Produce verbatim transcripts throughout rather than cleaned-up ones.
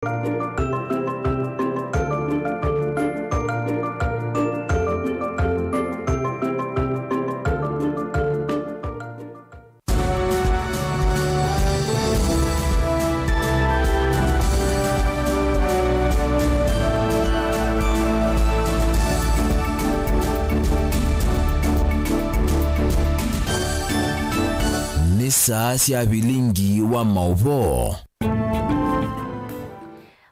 Nĩ saa sya vilingi wa maũvoo.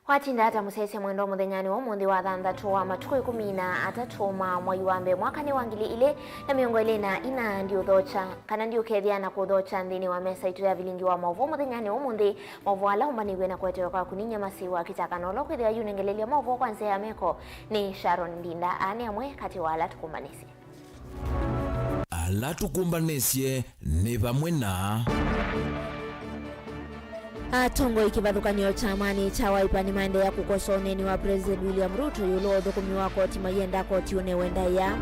Watinda ata mũsyaĩĩsya mwendwa mũthenyanĩ wa ũmũnthĩ wa thanthatũ wa matukũ ĩkũmi na atatũ ma mwai wa mbee mwakanĩ wa ngili ilĩ na mĩongo ĩlĩ na ina? Ndiũthokya kana ndiũkethĩa na kũthokya nthĩnĩ wa mesa itũ ya vilingi wa maũvoo mũthenyanĩ wa ũmũnthĩ, maũvoo ala ũmbanĩw'e na kũetewa kwaku nĩ nyama syĩ wa kĩtaka na ũla ũkwĩthĩwa yunengelelya maũvoo kwa nzĩa ya meko nĩ Sharon Ndinda. Aa nĩ amwe katĩ wa ala tũkũmbanĩsye. Ala tũkũmbanĩsye nĩ vamwe na. Atongoi kĩvathũkany'o kyamanĩ kya Wiper nĩmaendeea kũkosoa ũneeni wa President William Ruto ĩũlũ wa ũthũkũmi wa koti mayenda koti ũnewe ndaĩa.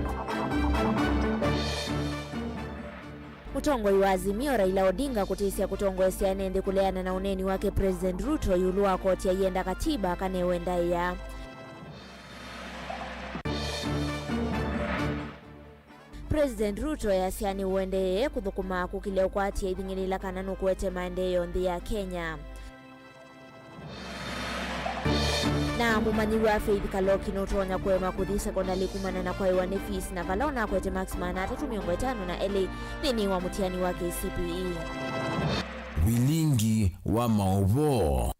Mũtongoi wa Azimio Raila Odinga kũtĩsya kũtongoesya ene nthĩ kũleana na ũneeni wake President Ruto ĩũlũ wa koti ayenda katiba kanewe ndaĩa. President Ruto easya nĩũendee kũthũkũma kũkĩlya ũkwatya ithing'ĩlĩla kana nũkũete maendeeo nthĩ ya Kenya. Na mũmanyĩw'a Faith Kaloki nũtonya kũema kũthi sekondalĩ kumana na kwaĩwa nĩ fees na vala ũnakwete marks maana atatũ mĩongo ĩtano na elĩ nthĩnĩ wa mũtiani wa K C P E. Vilingi wa maũvoo.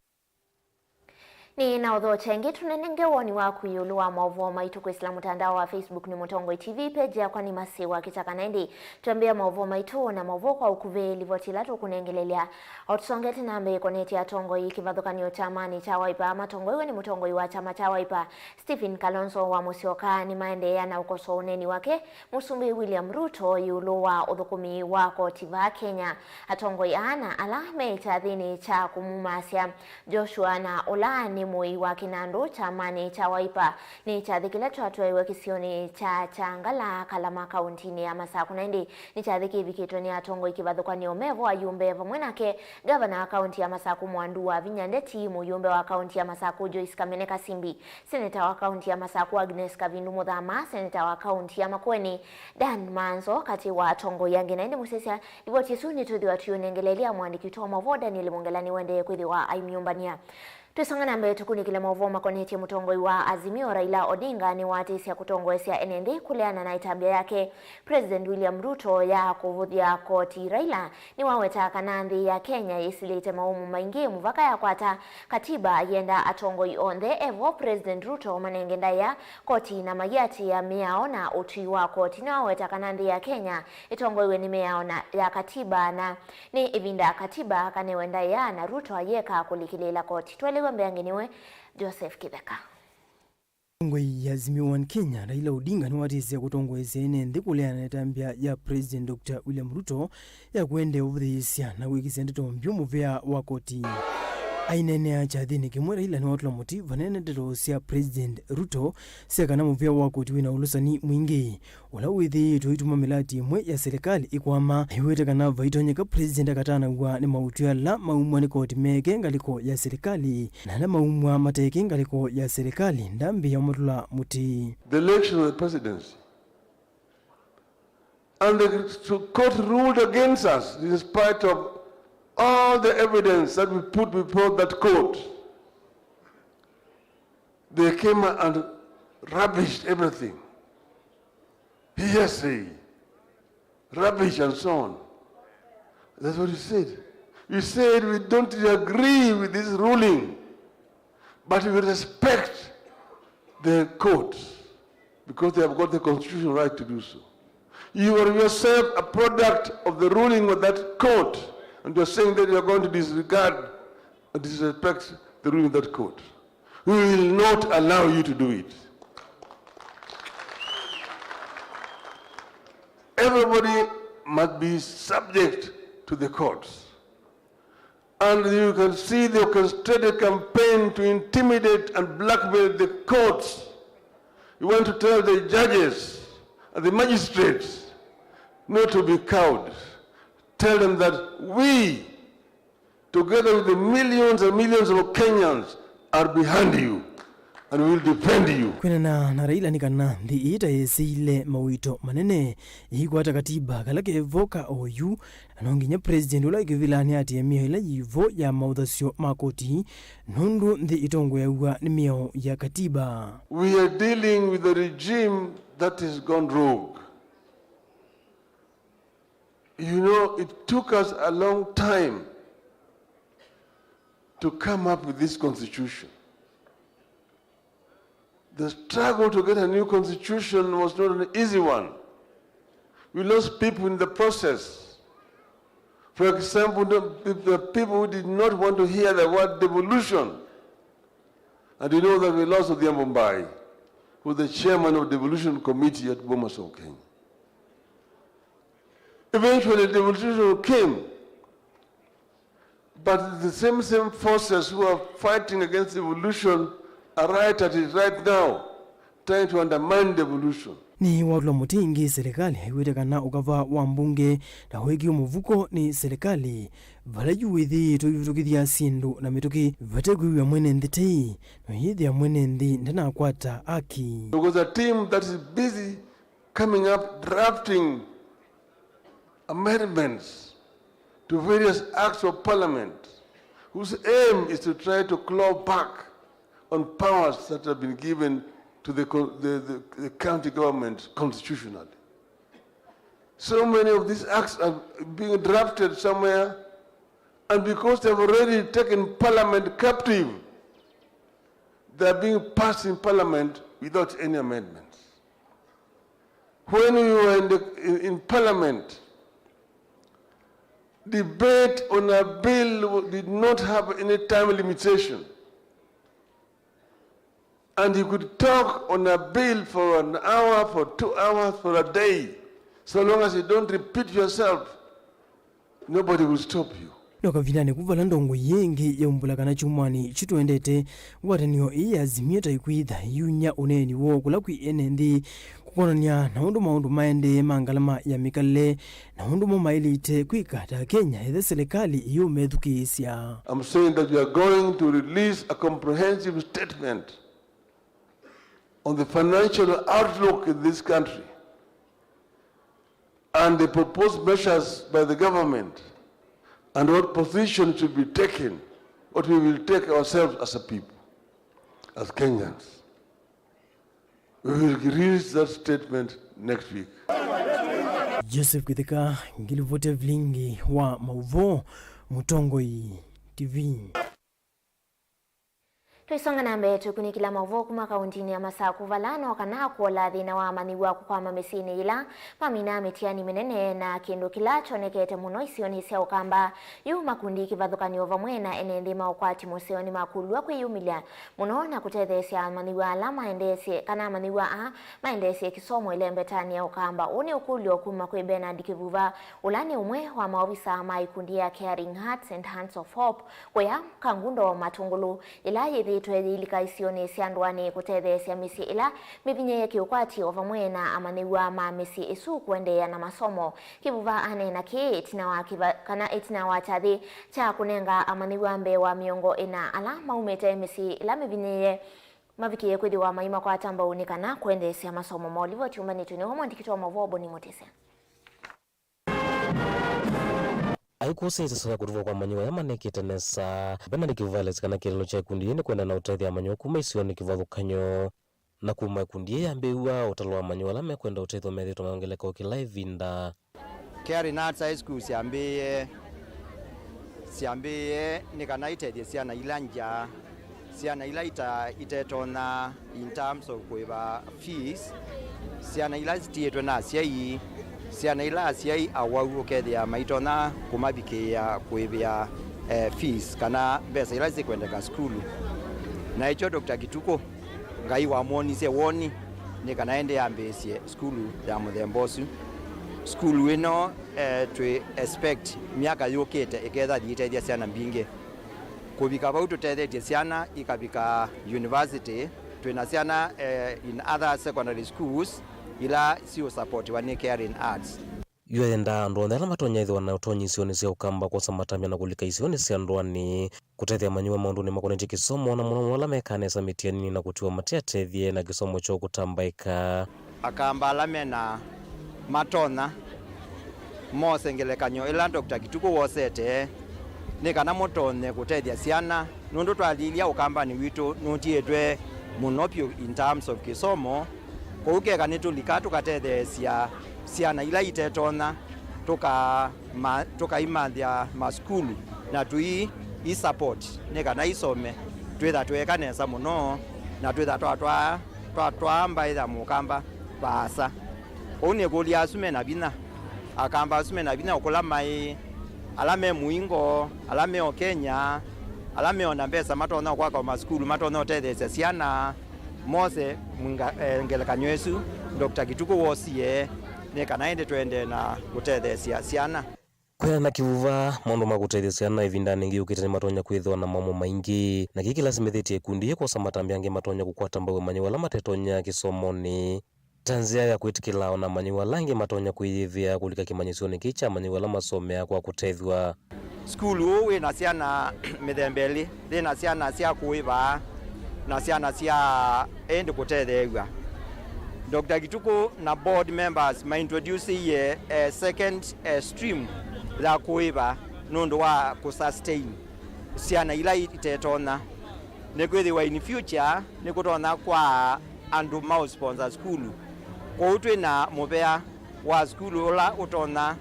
Nĩ na ũthokya ĩngĩ tũnenenge woni waku ĩũlũ wa maũvoo maitũ kwĩsĩla mũtandao wa Facebook nĩ Mũtongoi T V, page yakwa nĩ Masĩ wa Kĩtaka. Na ĩndĩ twambĩa maũvoo maitũ na maũvoo kwa ũkuvĩ, livoti ĩla tũkũnengelelya. O tũsongete na mbee ĩkonetye atongoi kĩvathũkany'o kyamanĩ kya Wiper matongoew'e nĩ mũtongoi wa kyama kya Wiper, Stephen Kalonzo wa Musyoka, nĩmaendeea na ũkosoa ũneeni wake Mũsumbĩ William Ruto ĩũlũ wa ũthũkũmi wa koti vaa Kenya. Atongoi aa na ala me kyathĩnĩ kya kũmumasya Joshua na ũla nĩ mũĩi wa kĩnandũ kyamanĩ kya Wiper. Nĩ kyathĩ kĩla kyatwaĩwe kĩsionĩ kya Kyangala, Kalama, kaũntinĩ ya Masakũ, na ĩndĩ nĩ kyathĩ kĩvikĩtwe nĩ atongoi kĩvathũkany'o me vo, ayumbe vamwe nake, ngavana wa kaũnti ya Masakũ Mwandu wa Vinya Ndeti, mũyumbe wa kaũnti ya Masakũ Joyce Kamene Kasimbi, seneta wa kaũnti ya Masakũ Agnes Kavindu Mũthama, seneta wa kaũnti ya Makueni Dan Manzo, katĩ wa atongoi angĩ. Na ĩndĩ mũsyaĩĩsya, livoti ĩsu nĩtwĩthĩwa tũyũnengeleelya mũandĩki witũ wa maũvoo Daniel Mwongela nĩũendee kwĩthĩwa aimyũmbany'a. Twĩsonga na mbee tũkunĩkĩle maũvoo makonetye mũtongoi wa Azimio Raila Odinga nĩwatĩsya kũtongoesya ene nthĩ kũleana na ĩtambya yake President William Ruto ya kũvũthya koti. Raila nĩwaweta kana nthĩ ya Kenya yĩsĩlĩte maumu maingĩ, mũvaka yakwata katiba ayenda atongoi onthe, e vo President Ruto manenge ndaĩa koti na mayĩatĩĩa mĩao na ũtwi wa koti. Nĩwaweta kana nthĩ ya Kenya ĩtongoew'e nĩ mĩao na ya katiba na nĩ ĩvinda katiba kanewe ndaĩa na Ruto ayĩekaa kũlikĩlĩĩla koti. Tũelewe mbeange nĩwe Joseph Kĩtheka. Mũtongoi ya Azimio One Kenya, Raila Odinga, nĩwatĩsya kũtongoesya ene nthĩ kũleana na ĩtambya ya President Doctor William Ruto ya kũendeea ũvũthĩĩsya na kwĩkĩsya ndeto mbyũ mũvea wa koti. Aineenea kyathĩnĩ kĩmwe, Raila nĩwatũla mũtĩ vanene ndeto sya President Ruto sya kana mũvea wa koti wĩna ũlũsani mwingĩ, ũla wĩthĩĩtwe ũituma mĩlati ĩmwe ya silikalĩ ĩkwama. Aiweta kana vaitonyeka President akatanaw'a nĩ maũtwi ala maumw'a nĩ koti meke ngalĩko ya silikalĩ, na ala maumw'a mateke ngalĩko ya silikalĩ ndambĩĩa ũmatũla mũtĩ. The election of the presidency, and the court ruled against us in spite of all the evidence that we put before that court. They came and rubbished everything. Hearsay, rubbish and so on. That's what you said. You said, "We don't agree with this ruling, but we respect the court because they have got the constitutional right to do so." You are yourself a product of the ruling of that court, and you're saying that you're going to disregard and disrespect the ruling of that court. We will not allow you to do it. Everybody must be subject to the courts. And you can see the orchestrated campaign to intimidate and blackmail the courts. You want to tell the judges and the magistrates not to be cowed. Tell them that we, together with the millions and millions of Kenyans, are behind you and will defend you. Kwĩnana na Raila nĩ kana nthĩ ĩĩ ta yesĩile mawĩto manene, ĩikwata katiba kala kevo ka oyu, na no nginya president ũla wĩ kĩvĩlanĩ atĩe mĩao ĩla yĩvo ya maũthasyo ma koti, nũndũ nthĩ ĩtongoeaw'a nĩ mĩao ya katiba. We are dealing with a regime that has gone rogue. You know, it took us a long time to come up with this constitution. The struggle to get a new constitution was not an easy one. We lost people in the process. For example, the, the people who did not want to hear the word devolution. And you know that we lost Odhiambo Mbai, who was the chairman of the devolution committee at Bomas of Kenya. Eventually, devolution came, but the same, same forces who are fighting against devolution are right at it right now, trying to undermine devolution. Nĩ watũla mũtĩ ĩngĩ silikalĩ aiw'ĩte kana ũkava wa mbunge na wĩkiwe mũvuko nĩ silikalĩ, vala yu wĩthĩĩtwe ivĩtũkĩthya syĩndũ na mĩtũkĩ vate kwĩw'a mwene nthĩ tei, no yĩthĩa mwene nthĩ ndanakwata aki. Because a team that is busy coming up drafting amendments to various acts of parliament whose aim is to try to claw back on powers that have been given to the co-, the, the, the county government constitutionally. So many of these acts are being drafted somewhere, and because they've already taken parliament captive, they are being passed in parliament without any amendments. When we were in the, in, in parliament, debate on a bill did not have any time limitation. And you could talk on a bill for an hour, for two hours, for a day. So long as you don't repeat yourself, nobody will stop you. No kavindanĩ ku vala ndongoi ĩngĩ yaumbũla kana kyumwanĩ kyu tũendete, ngwatanĩo ĩĩ ya Azimio ta ĩkwĩtha ĩiunya ũneeni woo kũla kwĩ ene nthĩ kũkonany'a na ũndũ maũndũ maendee ma ngalama ya mĩkalĩle na ũndũ mo maĩlĩte kwĩka ta Kenya ethĩwa silikalĩ ĩyũmethukĩĩsya. I'm saying that we are going to release a comprehensive statement on the financial outlook in this country and the proposed measures by the government and what position should be taken, what we will take ourselves as a people, as Kenyans. We will release that statement next week. Joseph Kitheka, ngilivoti ya vilingi wa mauvoo, Mũtongoi T V. Tũisonga na mbee, tũkunĩkĩla mauvoo kuma kaũntĩnĩ ya Masaku, vala no kana kwola thĩna wa amanyĩw'a kũkwama mĩsyĩnĩ yĩla maminaa mĩtiani mĩnene, na kĩndũ kĩla kyonekete mũno isionĩ sya Ũkamba. Yu makundi kĩvathũkany'o vamwe na ene nthĩ ma ũkwati mũseo nĩmakũlw'a kwĩyumĩlya mũno na kũtetheesya amanyĩw'a ala maendeesye, kana amanyĩw'a aa maendeesye kĩsomo ĩlembetanĩ ya Ũkamba. Ũũ nĩ ũkũlyo kuma kwĩ Bernard Kĩvuva, ũla nĩ ũmwe wa maovisa ma ikundi ya Caring Hearts and Hands of Hope, kũya Kangundo Matũngũlũ, ĩla yĩthĩĩtwe yĩilika isionĩ sya ndũanĩ kũtetheesya mĩsyĩ ĩla mĩvinyĩĩe kĩũkwati, o vamwe na amanyĩw'a ma mĩsyĩ ĩsu kũendeea na masomo. Kĩvuva aneena kĩĩ ĩtina wa kĩva-, kana ĩtina wa kyathĩ kya kũnenga amanyĩw'a mbee wa mĩongo ĩna ala maumĩte mĩsyĩ ĩla mĩvinyĩĩe mavikĩe kwĩthĩwa maimakwata mbau nĩ kana kũendeesya masomo moo. Livoti yũmbanĩtw'e nĩ ũmwe ndikitwa mauvoo Boni Mũtĩsya. Aikũsya ĩseso ya kũtuvwa kwa amanyĩw'a ala manekĩte nesa. Bernard Kĩvuva aelesya kana kĩeleelo kya ikundi ii nĩ kũendeea na ũtethya amanyĩw'a kuma isionĩ kĩvathũkany'o. Na kuma ikundi ii yambĩĩw'a, ũtalo wa amanyĩw'a ala mekwenda ũtethyo methĩĩtwe mayongeleka o kĩla ĩvinda. Caring Hearts High School syambĩĩe, syambĩĩe nĩ kana itethye syana ila ngya, syana ila ita-, itetonya in terms of kũĩva fees, syana ila sitiĩtwe na asyai, syana ila asyai awau ũkethĩa maitonya kũmavikĩĩa kũĩvĩa, eh, fees kana mbesa ila sikwendeka sukulu. Na ĩkyo Doctor Kituku, Ngai wamwonisye woni nĩ kana ĩndĩ yambĩĩsye sukulu ya mũthemba ũsu. Sukulu ĩno, eh, twĩ expect myaka yũkĩte ĩketha yĩitethya syana mbingĩ. Kũvika vau tũtethetye syana ikavika university, twĩ na syana, eh, in other secondary schools ila siũsapotiwa nĩ Caring Hearts. Yo yendaa andũ onthe ala matonya ĩthĩwa na ũtonyi isionĩ sya Ũkamba kwosa matambya na kũlika isionĩ sya ndũanĩ kũtethya amanyĩw'a maũndũnĩ makonetye kĩsomo, na mũno mũno ala mekaa nesa mĩtianinĩ na kũtiwa mateatethye na kĩsomo kyoo kũtambaĩka. Akamba ala mena matonya mose ngelekany'o ĩla Doctor Kituku wosete, nĩ kana mũtonye kũtethya syana, nũndũ twalilya Ũkambanĩ witũ nũtiĩtwe mũno vyũ in terms of kĩsomo. Kwoou keka nĩtũlika tũkatetheesya syana ila itetonya, tũka- ma- tũkaimanthĩa masukulu na tũi i support nĩ kana isome, twĩtha tweeka nesa mũno na twĩtha twatwaa twatwaa mbaĩ ya Mũkamba vaasa. Ũu nĩkũlya asu mena vinya, Akamba asu mena vinya o kũla maĩ, ala me mũingo, ala me o Kenya, ala me o na mbesa matonya kwaka o masukulu matonya ũtetheesya syana, mose mwinga- eh, ngelekany'o ĩsu Doctor Kituku wosie, nĩ kana ĩndĩ tũendee na kũtetheesya syana. Kwĩana na kĩvuva, maũndũ ma kũtethya syana ĩvindanĩ yĩngĩ yũkĩte nĩmatonya kwĩthĩwa na mamo maingĩ, na kĩĩ kĩlasimĩthĩtye ikundi yĩĩ kwosa matambya angĩ matonya kũkwata mbau amanyĩw'a ala matetonya kĩsomonĩ, ta nzĩa ya kwĩtĩkĩla o na amanyĩw'a ala angĩ matonya kwĩyĩthĩa kũlika kĩmanyĩsyonĩ kĩĩ kya amanyĩw'a ala masomeaa kwa kũtethw'a. Sukulu ũũ wĩ na syana mĩthemba ĩlĩ, yĩ na syana sya kũĩva na syana sya ĩndĩ kũtetheew'a. Doctor Kituku na board members maintroducĩie a second, eh, stream ya kũĩva nũndũ wa kũsustain syana ila itetonya. Nĩkwĩthĩwa in future nĩkũtonya kwa andũ maũsponsor sukulu. Kwoou twĩ na mũvea wa sukulu ũla ũtonya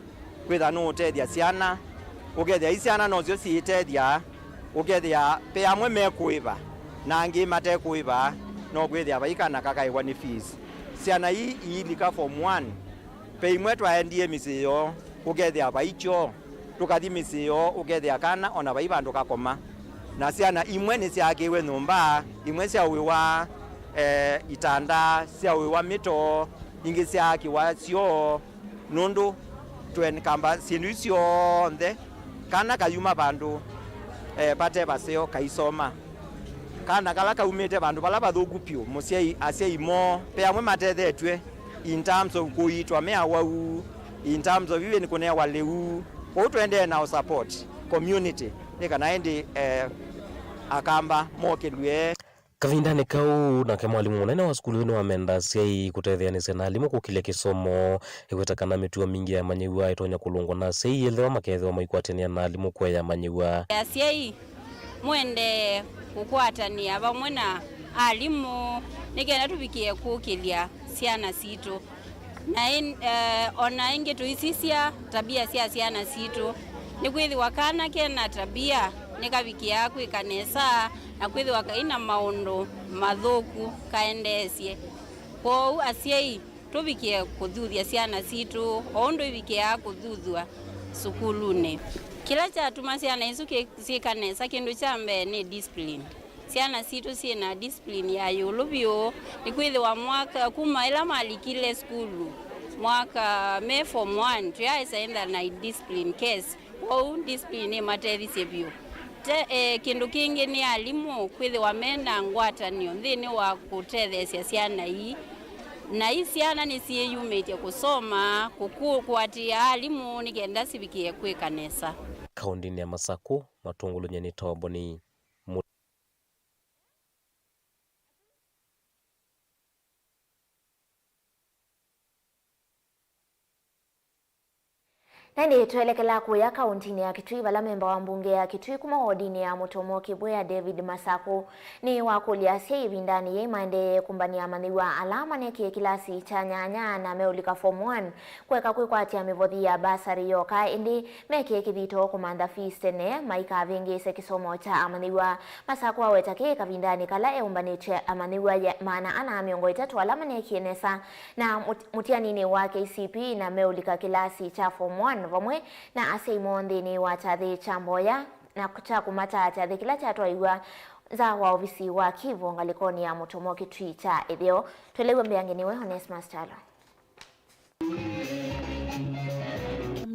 kwĩtha nũũtethya syana, ũkethĩa i syana nosyo siitethya, ũkethĩa ve amwe mekũĩva na angĩ matekũĩva, no kwĩthĩa vai kana kakaĩwa nĩ fees. Syana ii iilika form one, ve imwe twaendie mĩsyĩ yoo, ũkethĩa vai kyoo, tũkathi mĩsyĩ yoo, ũkethĩa kana ona vai vandũ kakoma. Na syana imwe nĩsyaakĩiwe nyũmba, imwe syaũĩwa, eh, itanda, syaũĩwa mĩtoo, ingĩ syaakĩwa syoo, nũndũ tũenkamba syĩndũ isu syonthe, kana kayuma vandũ, eh, vate vaseo kaisoma. Kana kala kaumĩte vandũ vala vathũku vyũ, mũsyai, asyai moo, ve amwe matethetw'e in terms of kũiitwa me awau, in terms of even kũnewa lĩu. Kwoou tũendee na ũ support community nĩ kana ĩndĩ, eh, Akamba mokĩlw'e. Kavindanĩ kau, nake mwalimũ mũnene wa sukulu ũyũ nĩwamenda asyai kũtetheanĩsya na alimũ kũkĩlya kĩsomo, ĩkweta kana mĩtuo mingĩ ya amanyĩw'a ĩtonya kũlũngwa na asyai ethĩwa makethĩwa maikwatĩanĩa na alimũ kũea amanyĩw'a. Asyai, mũendee kũkwatanĩa vamwe na alimũ nĩ kenda tũvikĩe kũkĩlya syana sitũ. Na ĩ-, eh, o na ĩngĩ tũisisya tabia sya syana sitũ, nĩkwĩthĩwa kana ke na tabia nĩkavikĩaa kwĩka nesa, na kwĩthĩwa kai na maũndũ mathũku kaendeesye. Kwoou asyai, tũvikĩe kũthuthya syana sitũ o ũndũ ivikĩaa kũthuthw'a sukulunĩ. Kĩla kyatuma syana isu kĩ-, syĩka nesa, kĩndũ kya mbee nĩ discipline. Syana sitũ syĩ na discipline ya ĩũlũ vyũ, nĩkwĩthĩwa mwaka, kuma ĩla malikile sukulu, mwaka me form one, tũyaaĩsa ĩtha na discipline case. Kwoou discipline nĩmatethisye vyũ. Te, eh, kĩndũ kĩngĩ nĩ alimũ kwĩthĩwa me na ngwatanĩo nthĩnĩ wa kũtetheesya syana ii, na ii syana nĩsyĩyumĩtye kũsoma, kũku-, kũatĩĩa alimũ nĩ kenda sivikĩe kwĩka nesa. Kaũndĩnĩ ya Masakũ, matũngũlũny'e nĩ Toboni. Na ĩndĩ twelekela kũya kaũntinĩ ya Kitui, vala memba wa mbunge ya Kitui kuma wodinĩ ya Mũtomo Kĩbwĩa, David Masakũ, nĩ wakũlya asyai ĩvindanĩ yĩĩ maendee kũmbanĩa amanyĩw'a ala manekie kĩlasi kya nyanya na meũlika form one kũeka kwĩkwatya mĩvothi ya basarĩ yoka, ĩndĩ mekĩe kĩthito kũmantha fees tene maikavĩngĩĩse kĩsomo kya amanyĩw'a. Masakũ aweta kĩĩ kavindanĩ kala eũmbanĩtye amanyĩw'a ya maana ana mĩongo ĩtatũ ala maneekie nesa na mũt-, mũtianinĩ wa K C P na meũlika kĩlasi kya form one, vamwe na asyai moo nthĩnĩ wa kyathĩ kya mboya na kya kũmataa, kyathĩ kĩla kyatwaiw'a nza wa ovisi wa Kivu ngalĩkonĩ ya Mũtomo Kitui kya ĩtheo. Twelew'e mbeange nĩwe Onesmus Kyalo.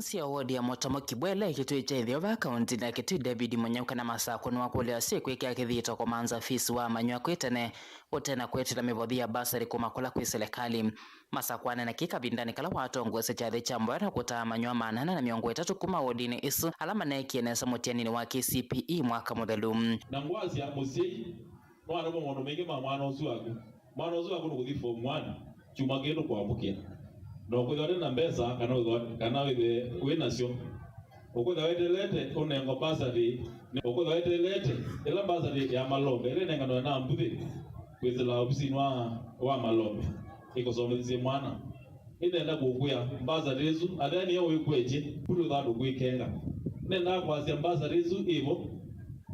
Sya wodi ya Mũtomo Kĩbwele, Kĩtui kya ĩtheo va kaunti ya Kĩtui, David Mũnyau kana Masakũ nĩwakũlya asyai kwĩkĩa kĩthito kũmanza fees wa amanyĩw'a kwĩ tene ũte na kwĩtĩla mĩvothi ya basarĩ kuma kũla kwĩ silikalĩ. Masakũ anena kĩĩ kavindanĩ kala watongoesya kyathĩ kya mboya na kũtaa amanyĩw'a maana ana na mĩongo ĩtatũ kuma wodinĩ ĩsu ala maneekie nesa mũtianinĩ wa K C P E mwaka mũthelu. Na ngwasya mũsyai no atavwa maũndũ maingĩ ma mwana ũsu waku. Mwana ũsu waku nũkũthi form one kyumwa kĩĩ tũkwamũkĩa. Na ũkwĩthwa ũte na mbesa kana wĩthwa-, kana wĩthwe wĩ nasyo. Ũkwĩthwa weteelete ũnengwa basarĩ, ũkwĩthwa weteelete ĩla basarĩ ya malombe ĩla ĩnenganwe na mbuthĩ kwĩsĩla ovisinĩ wa, wa malombe ĩkũsomethesye mwana. Nĩnenda kũkwĩa mbasarĩ ĩsu, athea nĩyo wĩkwetye, kũndũ thatu kwĩkenga. Nendaa kwasya mbasarĩ ĩsu ĩvo,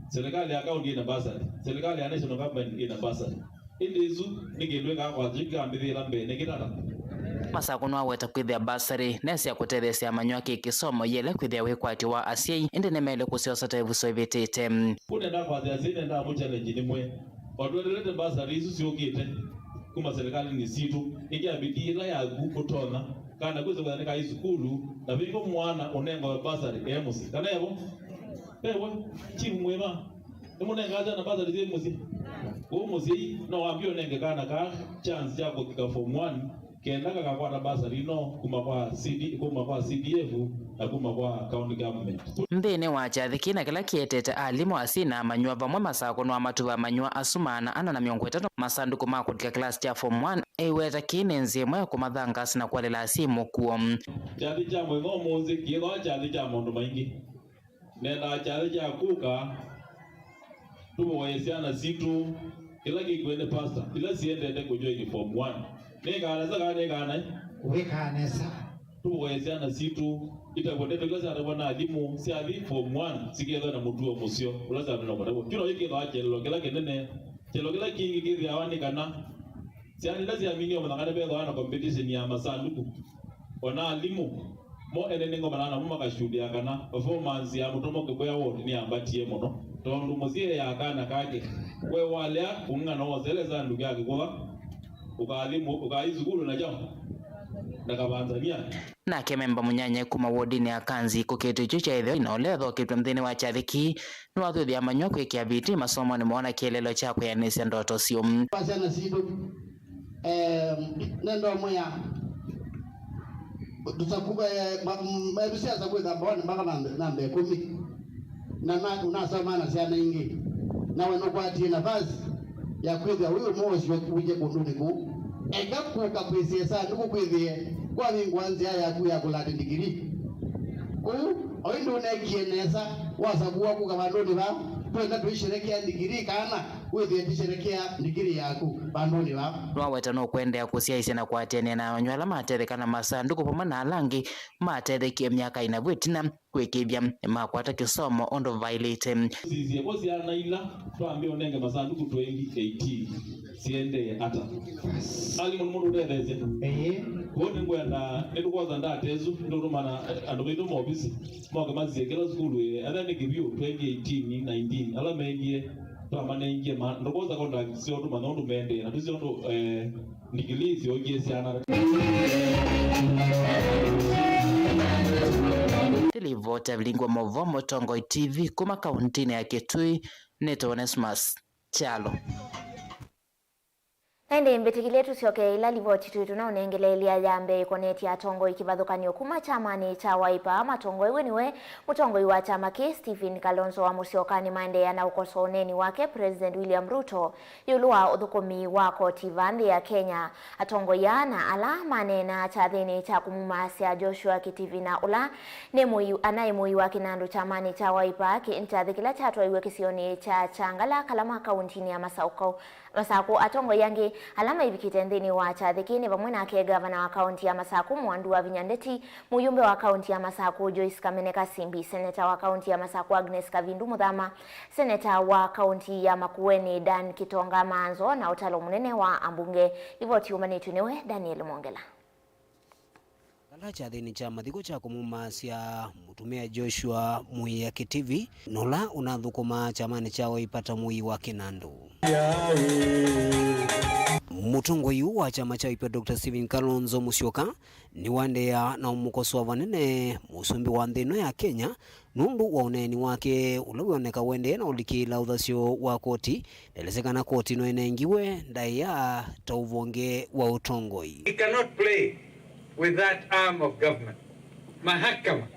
serikali ya county ĩna basarĩ, serikali ya national government ĩna basarĩ. Ĩndĩ ĩsu nĩ kĩndũ ĩkaa kwasya kĩkambĩthĩĩla mbee nĩ kĩtata. Masakũ nĩwaweta kwĩthĩa basarĩ nesya kũtetheesya amanyĩw'a kĩ kĩsomo yĩele kwĩthĩa wĩkwatyo wa asyai, ĩndĩ nĩmaĩle kũsyosa ta ĩvuso ĩvĩtĩte. Kũnenda kwasya asyai nendaa mũchallenge nĩmwe. O tweteelete mbasarĩ isu syũkĩte kuma serikalinĩ sitũ, ĩkĩa bidii ĩla yaku ũtonya kana kwĩsa kwĩtha nĩkaĩ sukulu, na vĩngĩ mwana ũnengawe mbasarĩ e mũsyĩ. Kana evo? Evo, chief mwĩma, nĩmũnengaa syana mbasarĩ syĩ mũsyĩ? Kũu mũsyai no wambie ũnenge kana kaa chance ya kũthika form one, kenda kakakwata mbasarĩ ino kuma kwa C D, kuma kwa C D F na kuma kwa county government. Nthĩnĩ wa kyathĩ kĩĩ na kĩla kĩetete alimũ, asyai na amanyĩw'a vamwe, Masakũ nĩwamatuva amanyĩw'a asu maana ana na mĩongo ĩtatũ masandũkũ ma kũlika kĩlasi kya form one, eiweta kĩĩ nĩ nzĩa ĩmwe ya kũmathangaasa na kũalela asyai mũkuo. Kyathĩ kya mũthenya ũmũnthĩ kĩthwa kyathĩ kya maũndũ maingĩ. Nendaa kyathĩ kya kũka tũvoye syana sitũ, kĩla kĩkw'e nĩ pastor, ila siendete kũjoini form one. Nĩkaa nesa kana nĩkaa naĩ? Wĩkaa nesa. Tũvoye syana sitũ itavwe ndeto ila syatavwa na alimũ, syathi form one, sikethwa na mũtuo mũseo ũla syatũna kũtavwa. Kĩu no kĩkĩthwa kyelelo kĩla kĩnene. Kyelelo kĩla kĩngĩ kĩthĩawa nĩ kana syana ila syaminie ũmanya kana vethĩwa na competition ya masanduku, o na alimũ mo ene nĩngomana namo makashuhudia kana performance ya Mũtomo Kĩbwea ward nĩyambatie mũno, tondũ mũsyai eeaa kana kake, we walea kũng'ang'ana wosele sanduku ya kĩkũva, ũkathi mu-, ũkathi sukulu na kyaũ? Na kavanzania. Nake memba mũnyanyae kuma wodinĩ ya Kanzi kũkĩtũ kyu kya ĩtheo na ũla ethoketw'e nthĩnĩ wa kyathĩ kĩĩ nĩwathuthya amanyĩw'a kwĩkĩa vitii masomonĩ moo na kĩeleelo kya kwĩanĩsya ndoto syoo. Kwa syana sitũ, em, nenda ũmwĩa, tũsakuva, eh, ma-, m-, metu sya sakuĩtha mbaonĩ mpaka namba, namba ĩkũmi. Na na, unasoma na syana ingĩ. Nawe nũkwatie nafasi ya kwĩthĩa wĩ ũmwe ũsio wĩkye kũndũnĩ kũu. Eka kũka kwĩsĩe sandũkũ kwĩthĩe kwavingũa nzĩa yaku ya kũlata ndigirii. Kũu, oĩ ndũneekie nesa, wasakũwa kũka vandũnĩ vaa, twenda tũisherekea ndigirii kana wĩthĩe tũisherekea ndigirii yaku vandũnĩ vaa. Nĩwaweta nũkũendeea kũsyaĩĩsya na kũatĩanĩa na amanyĩw'a ala matetheka na masandũkũ vamwe na ala angĩ matethekie myaka ĩna vu ĩtina. Kwĩkĩĩthya nĩmakwata kĩsomo ũndũ vaĩlĩte. Sisye vo syana ila twambie ũnenge masandũkũ twenty eighteen siendee ata? Alimũ nĩ mũndũ ũtetheesya. Ĩĩ. Kwoou nĩngwenda, nĩtũkwosa ndata ĩsu, nĩtũtũmana, eh, andũ maitũ movisi moke masisye kĩla sukulu ĩ, etha nĩ kĩvyũ twenty eighteen nineteen, ala mendie twamanengie ma, ndũkwosa contact syoo tũmanya ũndũ mendee, na tũsyo ũndũ, eh, Ndikilii syokie syana. Nĩ livoti ya Vilingwa Mauvoo, Mũtongoi T V, kuma kauntinĩ ya Kitui, nĩtwa Onesmus Kyalo. Na ĩndĩ mbĩtĩkĩlye tũsyokee ĩla livoti twĩ tũnaũnengeleelya ya mbee ĩkonetye atongoi kĩvathũkany'o kuma kyamanĩ kya Wiper matongoew'e nĩwe mũtongoi wa kyama kĩĩ Stephen Kalonzo wa Musyoka nĩmaendeea na ũkosoa ũneeni wake President William Ruto ĩũlũ wa ũthũkũmi wa koti vaa nthĩ ya Kenya. Atongoi aa na ala maneenaa kyathĩnĩ kya kũmumaasya Joshua Kitivi na ũla nĩ mũi, anaĩ mũi wa kĩnandũ kyamanĩ kya Wiper, kĩ, kyathĩ kĩla kyatwaiwe kĩsionĩ kya Kyangala, Kalama, kauntinĩ ya Masakũ. Masakũ. Atongoi angĩ ala maivikĩte nthĩnĩ wa kyathĩ kĩĩ nĩ vamwe nake ngavana wa kaunti ya Masakũ, Mwandu Wavinya Ndeti, mũyumbe wa kaunti ya Masakũ, Joyce Kamene Kasimbi, seneta wa kaunti ya Masakũ, Agnes Kavindu Muthama, seneta wa kaunti ya Makueni, Dan Kitonga Maanzo, na ũtalo mũnene wa ambunge. Livoti yũmbanĩtw'e nĩwe Daniel Mwongela. Kala kyathĩnĩ kya mathiko kya kũmumaasya mũtumĩa Joshua Muia Kitivi, na ũla ũnathũkũmaa kyamanĩ kya Wiper ta mũi wa kĩnandũ. Mũtongoi ũũ wa kyama kya Wiper, Doctor Stephen Kalonzo Musyoka, nĩwaendeea na ũmũkosoa vanene mũsumbĩ wa nthĩ ĩno ya Kenya nũndũ wa ũneeni wake ũla wĩoneka ũendee na ũlikĩĩla ũthasyo wa koti. Ndelesya kana koti ĩno ĩnengiwe ndaĩa ta ũvonge wa ũtongoi. We cannot play with that arm of government. Mahakama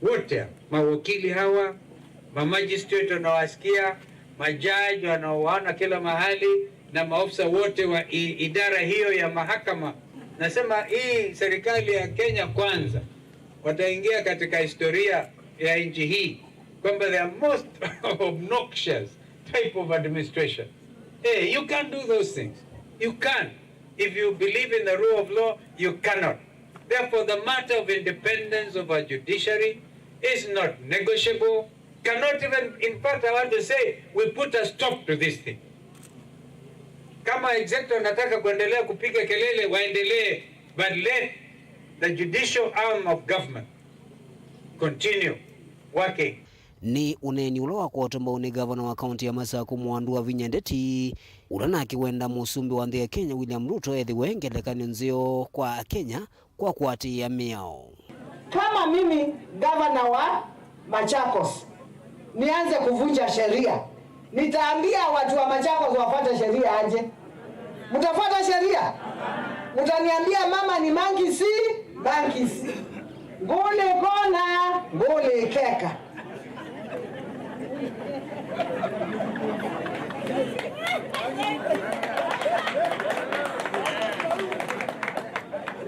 wote, mawakili hawa, mamagistrate wanawasikia, majaji wanaowaona kila mahali, na maofisa wote wa i-, idara hiyo ya mahakama. Nasema hii serikali ya Kenya Kwanza wataingia katika historia ya nchi hii kwamba they are most obnoxious type of administration. Hey, you can't do those things. You can't. If you believe in the rule of law, you cannot. Therefore, the matter of independence of our judiciary is not negotiable. Cannot even, in fact, I want to say, we put a stop to this thing. Kama executive wanataka kuendelea kupiga kelele, waendelee, but let the judicial arm of government continue working. Nĩ ũneeni ũla wakwatwa mbau nĩ ngavana wa kaunti ya Masaku, Mwandu Wavinya Ndeti, ũla nake wenda mũsumbĩ wa nthĩ ya Kenya, William Ruto, ethĩwe ngelekany'o nzeo kwa Akenya kwa kũatĩĩa mĩao. Kama mimi gavana wa Machakos nianze kuvunja sheria, nitaambia watu wa Machakos wafuate sheria aje? Mtafuata sheria? Mtaniambia mama ni monkey see, monkey see. Nguli kona, nguli keka.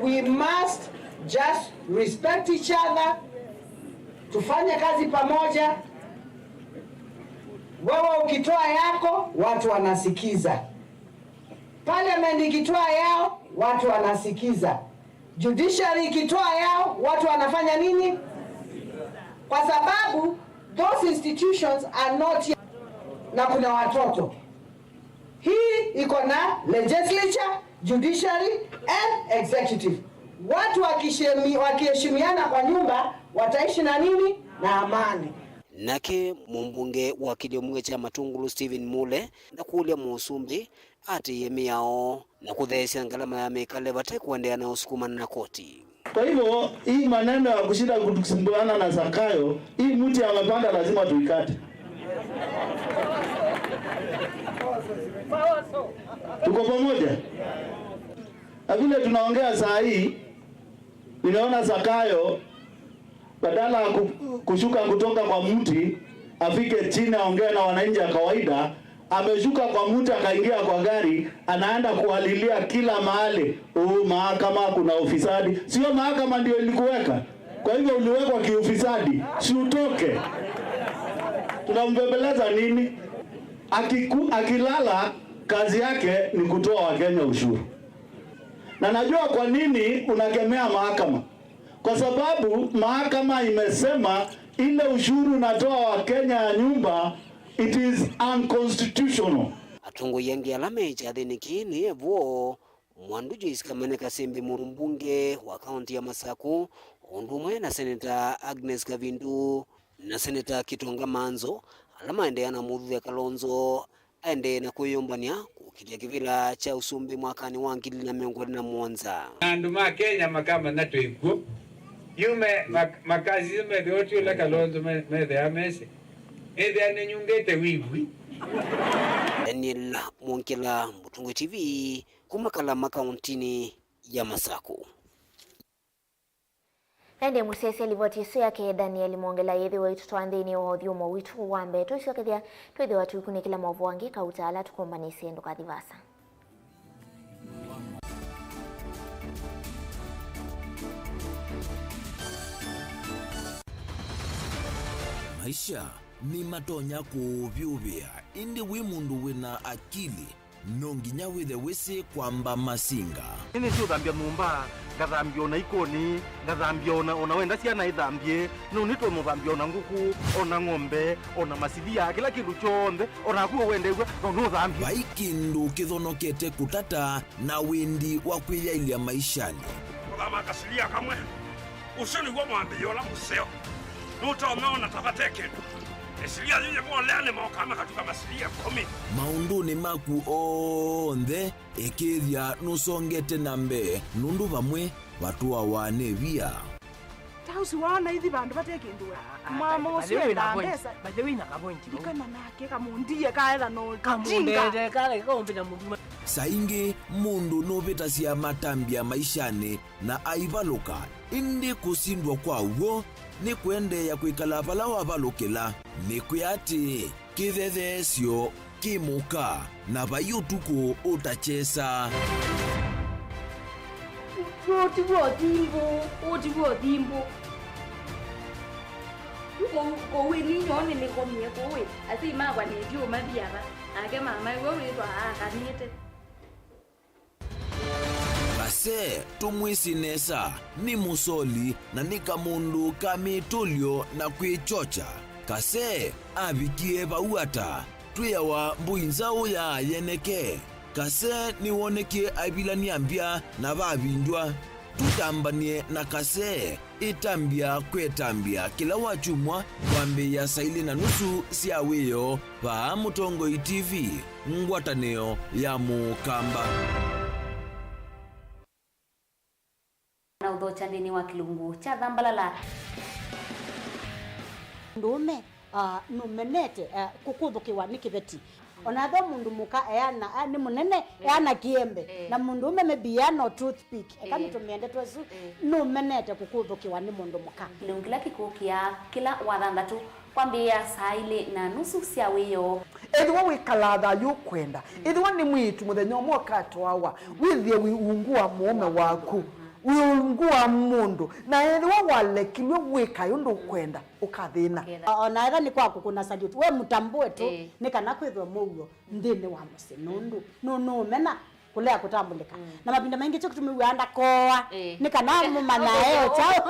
We must just respect each other. Tufanye kazi pamoja. Wewe ukitoa yako, watu wanasikiza. Parliament ikitoa yao, watu wanasikiza. Judiciary ikitoa yao, watu wanafanya nini? Kwa sababu those institutions are not yet, na kuna watoto. Hii iko na legislature, judiciary and executive. Watu wakishemi-, wakiheshimiana kwa nyumba, wataishi na nini? Na amani. Nake mũmbunge wa kĩlĩo kya Matungulu, Stephen Mule, ndakũlya mũsumbĩ atĩĩe mĩao na kũtheesya ngalama ya mĩkale vate kũendeea na ũsukumana na koti. Kwa hivyo, hii maneno ya kushinda kutusimbuana na Zakayo, hii mti amepanda lazima tuikate. Tuko pamoja? Na vile tunaongea saa hii, nimeona Zakayo, badala ya ku-, kushuka kutoka kwa mti, afike chini aongee na wananchi ya kawaida, ameshuka kwa mti akaingia kwa gari, anaenda kualilia kila mahali, "Oh, mahakama kuna ufisadi." Sio mahakama ndio ilikuweka? Kwa hivyo uliwekwa kiufisadi, si utoke? Tunambembeleza nini? Akiku-, akilala, kazi yake ni kutoa Wakenya ushuru. Na najua kwa nini unakemea mahakama. Kwa sababu mahakama imesema ile ushuru unatoa wa Kenya ya nyumba, it is unconstitutional. Atongoi angĩ ala me kyathĩnĩ kĩĩ nĩ vo Mwandu Joyce Kamene Kasembe, mũmbunge wa kaunti ya Masaku, o ũndũ ũmwe na Seneta Agnes Kavindu na Seneta Kitonga Manzo, ala maendeea na mũthuthya Kalonzo aendee na kwĩyũmbany'a kũkitĩa kĩvĩla kya ũsumbĩ mwakanĩ wa ngili ilĩ na mĩongo ĩlĩ na mũonza. Na andũ ma Kenya makamanya twĩ kw'o. Yu me-, mak-, makasi methĩwa ti ũla Kalonzo me-, methĩaa mesĩ. Ethĩa nĩnyungĩte wĩw'i. Daniel Mwongela, Mũtongoi T V, kuma Kalama, kauntinĩ ya Masaku. Na ĩndĩ mũsyaĩĩsya livoti ĩsu yake Daniel Mwongela yĩthĩwa ĩtũtwaa nthĩnĩ wa ũthyũmo witũ wa mbee. Tũisyokethya twĩthĩwa tũikunĩkĩla maũvoo angĩ kauta ala tũkũmbanĩsye. Ndũkathi vaasa. Maisha nĩmatonya kũũvyũvĩa, ĩndĩ wĩ mũndũ wĩna akili, no nginya wĩthe wĩsĩ kwamba masinga. Nĩnĩsĩ ũthambya nyũmba, ngathambya ona ikoni, ngathambya ona, ona wenda syana ithambye, no nĩtwe mũthambya ona ngũkũ, ona ng'ombe, ona masilia, kĩla kĩndũ kyonthe, onaku wendew'a, no nũthambye. Vai kĩndũ kĩthonokete kũtata na wĩndi wa kwĩyaĩlya maishanĩ. Kũthama kasilia kamwe, ũsu nĩw'o mwambĩĩo ũla mũseo. Nũtonya ona ta vate kĩndũ. Silia yĩyĩ molea nĩ mokaa makatuka masilia ĩkũmi. Maũndũnĩ maku onthe, ĩkĩĩthya nũsongete na mbee, nũndũ vamwe vatũawa nĩ via. Ta ũsu waona ithi vandũ vate kĩndũ we. Mama ũsu endaa mbesa. By the way, na kavointi vau. Ndikana nake kamũndie kaetha no tinga. Kamũndete kala kaũmbe na mũndũ. Saa ingĩ mũndũ nũvĩtasya matambya maishanĩ na aivalũka, ĩndĩ kũsindwa kwa w'o nĩ kũendeea kwĩkala vala wavalũkĩla. Nĩkwĩa atĩĩ, kĩthetheesyo kĩ mũka, na vai ũtukũ ũtakyesa. Ũũ ti w'o thimbũ, ũũ ti w'o thimbũ. Kũu, kũu ĩ ninyoo nĩnĩkomie kũu ĩ, asyai makwa nĩtyo mathi ava, nake mama ĩwe wĩtwa aakanĩte. Kase, tũmwĩsĩ nesa, nĩ mũsoli na nĩ kamũndũ ka mĩtũlyo na kwĩkyokya. Kase avikie vau ata? Twĩawa mbũi nzaũ ya yeneke. Kase nĩwonekie aivilany'a mbya na vavindywa. Tũtambany'e na Kase. Ĩtambya kwĩ ĩtambya kĩla wakyumwa kwambĩĩa saa ilĩ na nusu sya wĩoo vaa Mũtongoi T V, ngwatanĩo ya Mũkamba. Na ũthokya nthĩnĩ wa kĩlungu kya Thambalala. Mũndũũme, ah, nũmenete, ah, kũkũthũkĩwa nĩ kĩveti. Ona ethĩwa mũndũ mũka eana, a, nĩ mũnene, eana kĩembe. Eh. Na mũndũũme maybe eana o toothpick. Eka nĩtũmĩe ndeto ĩsu, nũmenete kũkũthũkĩwa nĩ mũndũ mũka. Kĩlungu kĩla kĩkũkĩa kĩla wathanthatũ kwambĩĩa saa ilĩ na nusu sya wĩoo. Ethĩwa wĩkalaa thayũ ũkwenda, ethĩwa nĩ mwĩĩtu mũthenya ũmwe ũkatwawa, wĩthĩe wĩ ungu wa mũũme waku, wĩ ungu wa mũndũ, na ethĩwa walekilw'e wĩkae ũndũ ũkwenda, ũkathĩna. O-, ona ethĩwa nĩ kwa kũkũna salute, we mũtambũe tu, nĩ kana kwĩthwe mũuo nthĩnĩ wa mũsyĩ, nũndũ nũ-, nũũmena kũlea kũtambũlĩka. Na mavinda maingĩ kyo kĩtumi wĩaa ndakoa, nĩ kana mũmanya e o kyaũ.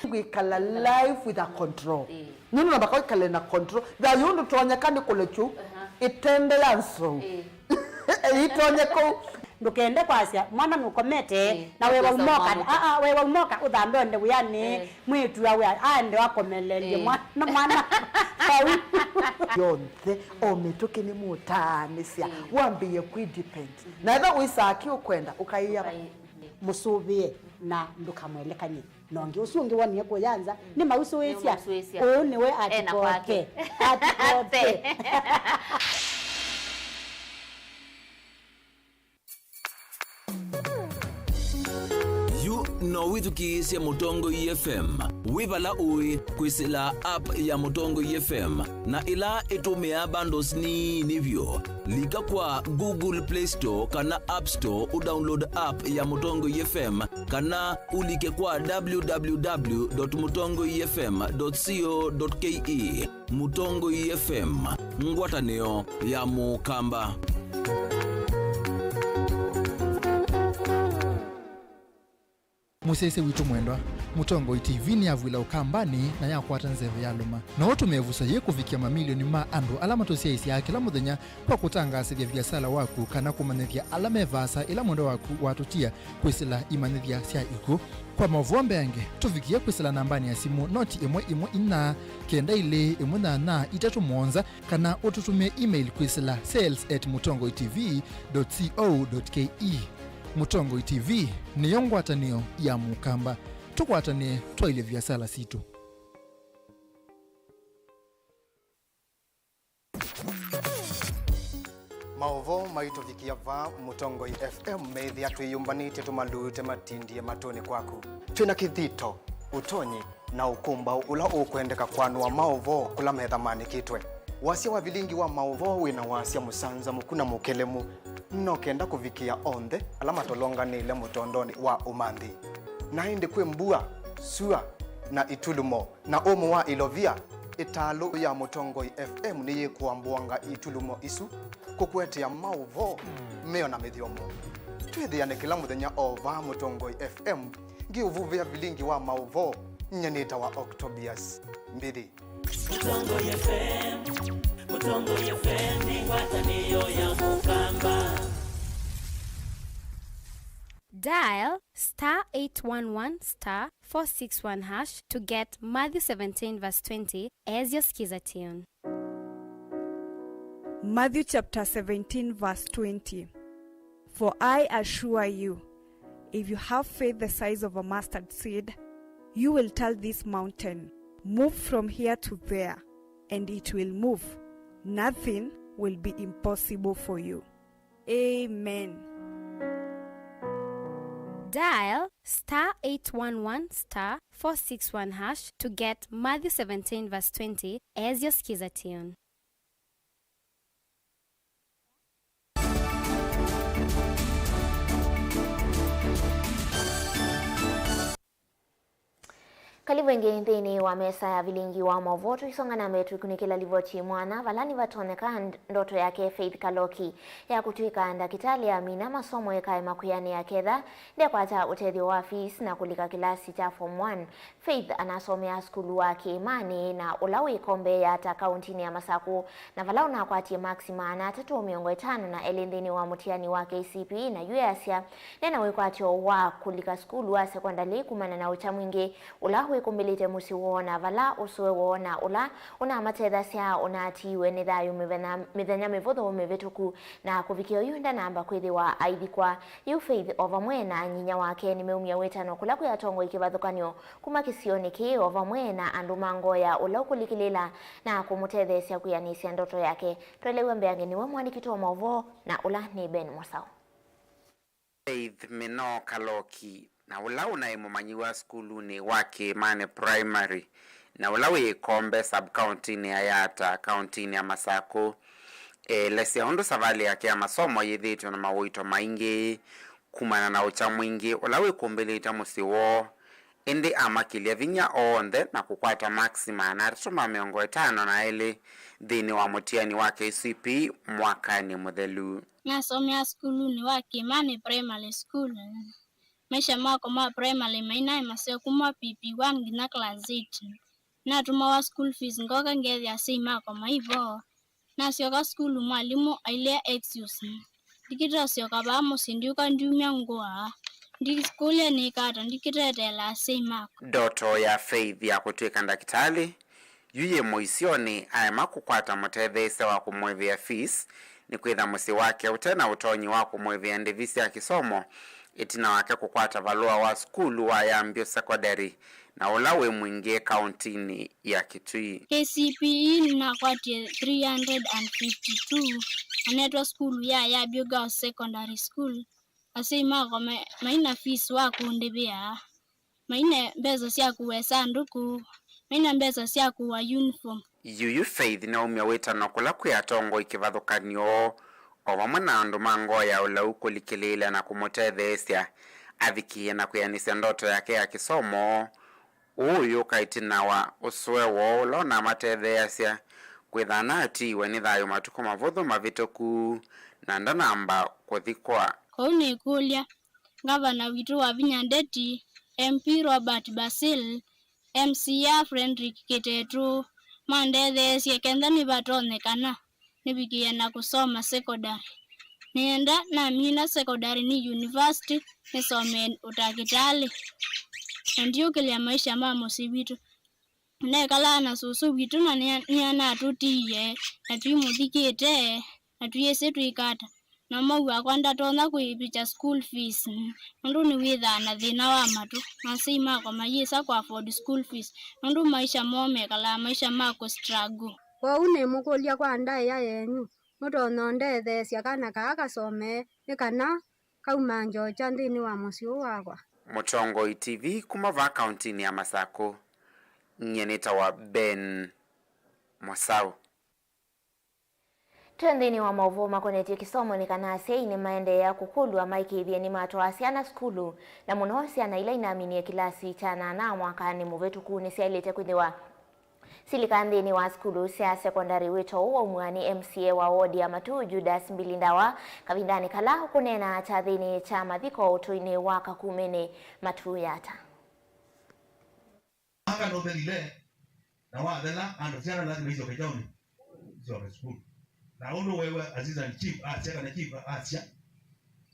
Kwĩkala life with a control. Nũndũ namba kwĩkale na control. Thayũ ndũtonyeka nĩ kũlekyu ĩtende ya nzou. Ĩtonye kũu. Ndũkende kwasya mwana nũkomete na wewa umoka. Aa, wewa umoka ũthambe onde wĩanĩ. Mwĩĩtu awe aende akomelelye mwana, mwana vau. Yonthe, o mĩtũkĩ nĩmũtaanĩsya, wambĩĩe kwĩ depend. Na ethĩwa wĩsaa kĩ ũkwenda, ũkaĩa. Mũsũvĩe na ndũkamwelekany'e na ũngĩ. Ũsu ũngĩ wonie kũya nza, nĩmausũĩsya. Ũũ nĩwe atikote. Atikote. Yu no wĩthukĩĩsye Mũtongoi F M wĩ vala ũĩ kwĩsĩla app ya Mũtongoi F M, na ĩla ĩtũmĩaa bundles nini vyũ. Lika kwa Google Play Store kana App Store ũdownload app ya Mũtongoi F M, kana ũlike kwa w w w dot mũtongoi f m dot co dot k e. Mũtongoi F M, ngwatanĩo ya Mũkamba. Mũsyaĩĩsya witũ mwendwa, Mũtongoi T V nĩyavw'ĩla Ũkambanĩ na yakwata nzeve yalũma. No ũtũmĩe ĩvuso yĩĩ kũvikĩa mamilioni ma andũ ala matũsyaĩĩsyaa kĩla mũthenya kwa kũtangaasĩthya viasala waku kana kũmanyĩthya ala me vaasa ĩla mwendwa waku watũtia kwĩsĩla imanyĩthya sya ikw'ũ. Kwa maũvoo mbeange, tũvikĩe kwĩsĩla nambanĩ ya simũ noti ĩmwe ĩmwe inya kenda ilĩ ĩmwe nyanya itatũ mũonza, kana ũtũtũmĩe email kwĩsĩla sales at mũtongoi T V dot co dot K E. Mũtongoi T V nĩyo ngwatanĩo ya Mũkamba. Tũkwatanĩe twaĩlye viasala sitũ. Maũvoo maitũvikĩa vaa Mũtongoi F M meĩthĩa twĩyũmbanĩtye tũmalute matindie matũnĩ kwaku. Twĩ na kĩthito, ũtonyi, na ũkũmbaũ ũla ũkwendeka kwanũa maũvoo kũla metha maanĩkĩtwe. Wasya wa vilingi wa maũvoo wĩ na wasya mũsanzamũku na mũkelemu. No kenda kũvikĩa onthe ala matolonganĩile mũtondonĩ wa ũmanthi. Na ĩndĩ kwĩ mbua, sua, na itulumo, na ũmũ wa ilovia, ĩtalũ ya Mũtongoi F M nĩyĩkũambũanga itulumo isu kũkũetea maũvoo meo na mĩthyomo. Twĩthĩane kĩla mũthenya o vaa Mũtongoi F M, ngĩũvuvĩa vilingi wa maũvoo, nyie nĩtawa Octobius Mbithi. Mũtongoi F M, Mũtongoi F M nĩ ngwatanĩo ya Mũkamba. Dial star eight one one star four six one hash to get Matthew seventeen verse twenty as your skiza tune. Matthew chapter seventeen verse twenty. For I assure you, if you have faith the size of a mustard seed, you will tell this mountain, "Move from here to there," and it will move. Nothing will be impossible for you. Amen. Dial star eight one one star four six one hash to get Matthew seventeen verse twenty as your skiza tune. Karibu ĩngĩ nthĩnĩ wa mesa ya vilingi wa maũvoo. Tũisonga na mbee, tũikunĩkĩla livoti mwanya, vala nĩvatonyeka nd-, ndoto yake Faith Kaloki ya kũtw'ĩka ndakĩtalĩ amina masomo ĩkaema kwĩanĩa ketha ndekwata ũtethyo wa fees na kũlika kĩlasi kya form one. Faith anasomea sukulu wa Kĩĩmanĩ na ũla wĩ ĩkombe ya ata kaũntinĩ ya Masakũ, na vala ũnakwatie maksi maana atatũ mĩongo ĩtano na elĩ nthĩnĩ wa mũtiani wa K C P E, na yu easya nena wĩkwatyo wa kũlika sukulu wa sekondalĩ kumana na ũkya mwingĩ ũla wĩkũmbĩlĩte mũsyĩ woo, na vala ũsũe woo na ũla ũnamatethasya ũnatiiwe nĩ thayũ mĩthenya, mĩthenya mĩvũthũ mĩvĩtũku, na kũvikĩa oyu ndanamba kwĩthĩwa aithikwa. Yu Faith o vamwe na nyinya wake nĩmeumya wĩtano kũla kwĩ atongoi kĩvathũkany'o kuma kĩsionĩ kĩĩ, o vamwe na andũ ma ngoo ya ũla ũkũlikĩlĩĩla na kũmũtetheesya kwĩanĩsya ndoto yake. Twelew'a mbeange nĩwe mũandĩki witũ wa maũvoo na ũla nĩ Ben Mũsaũ. Faith Mĩnoo Kaloki, na ũla ũnaĩ mũmanyĩw'a sukulunĩ wa Kĩĩmanĩ Primary, na ũla wĩ ĩkombe sub-kaũntinĩ ya Yatta, kaũntinĩ ya Masakũ, eelesya ũndũ savalĩ yake ya masomo yĩthĩĩtwe na mawũito maingĩ kumana na ũkya mwingĩ ũla wĩkũmbĩlĩte mũsyĩ woo, ĩndĩ amakĩlya vinya onthe na kũkwata maksi maana atatũ ma mĩongo ĩtano na elĩ nthĩnĩ wa mũtiani wa K C P E mwakanĩ mũthelu. Nasomea sukulunĩ wa Kĩĩmanĩ Primary School. Maisha makwa ma primary mainaĩ maseo kuma P P one nginya class eight. Natũmawa school fees ngoka ngethĩa asyai makwa mai vo. Nasyoka sukulu mwalimũ ailea excuse. Ndikĩte ũsyoka vaa mũsyĩ ndiũka ndiumya ngũa. Ndikũlya nĩka ata ndikĩteteela asyai makwa. Ndoto ya Faith ya kũtw'ĩka ndakĩtalĩ yu yĩ mũisyonĩ, aema kũkwata mũtetheesya wa kũmũĩvĩa fees, nĩkwĩtha mũsyĩ wake ũte na ũtonyi wa kũmũĩvĩa ndĩvi sya kĩsomo, ĩtina wake kũkwata valũa wa sukulu wa Yambio Secondary, na ũla wĩ mwingĩ kaũntinĩ ya Kitui. K C P E nakwatie three hundred and fifty-two, nanetwa sukulu ya Yambio Girls Secondary School. Asyai makwa mai-, maina fees wa kũndĩvĩa. Maina mbesa sya kũwa ĩsandũkũ, maina mbesa sya kũwa uniform. Yuyu Faith nĩwaumya wĩtano kũla kwĩ atongoi kĩvathũkany'o, o vamwe na andũ ma ngoo ya ũlau kũlikĩlĩĩla na kũmũtetheesya avikĩe na kwĩanĩsya ndoto yake ya kĩsomo. Ũũ ũyũka ĩtina wa ũsũe woo ũla ũnamatetheeasya kwĩtha anatiiwe nĩ thayũ matukũ mavũthũ mavĩtũku na ndanamba kũthikwa. Kwoou nĩkũlya, Ngavana witũ Wavinya Ndeti, M P Robert Basil, M C A Frederick Kĩtetũ mandetheesye kenda nĩvatonyekana nĩvikĩe na kũsoma sekondalĩ. Nĩenda namina sekondalĩ nĩ university nĩsomee ũtakĩtalĩ na ndyũkĩlya maisha ma mũsyĩ witũ. Nekalaa na sũsũ witũ na nĩa-, nĩanatũtiie na twĩmũthikĩte na twĩsĩ twĩka ata. Na mwaũ wakwa ndatonya kwĩvikya school fees, nũndũ nĩwĩthaa na thĩna wa matũ, na asyai makwa mayĩsa kũ afford school fees, nũndũ maisha moo mekalaa maisha ma kũ struggle. Kwoou nĩmũkũlya kwa ndaĩa yenyu, mũtonya ũndetheesya kana kaa kasomee, nĩ kana kaumange ũkya nthĩnĩ wa mũsyĩ ũũ wakwa? Mũtongoi T V kuma vaa kaũntinĩ ya Masakũ, nyie nĩtawa Ben Mũsaũ. Twĩ nthĩnĩ wa maũvoo makonetye kĩsomo, nĩ kana asyai nĩmaendeea kũkũlw'a maĩkĩĩthye nĩmatwaa syana sukulu, na mũno syana ila inaminie kĩlasi kya nyanya mwakanĩ mũvĩtũku nĩsyaĩlĩte kwĩthĩwa silika nthĩnĩ wa sukulu sya sekondalĩ. Wĩto ũũ waumw'a nĩ M C A wa wodi ya Matuu, Judas Mbilindawa, kavindanĩ kala ũkũneena kyathĩnĩ kya mathiko ũtũinĩ wa Kakumeni Matuu Yatta. Aka nũthelile, na wathela, andũ syana lazima isyoke kyaũnĩ, isyoke sukulu. Na ũndũ wewe assistant chief asya kana chief asya,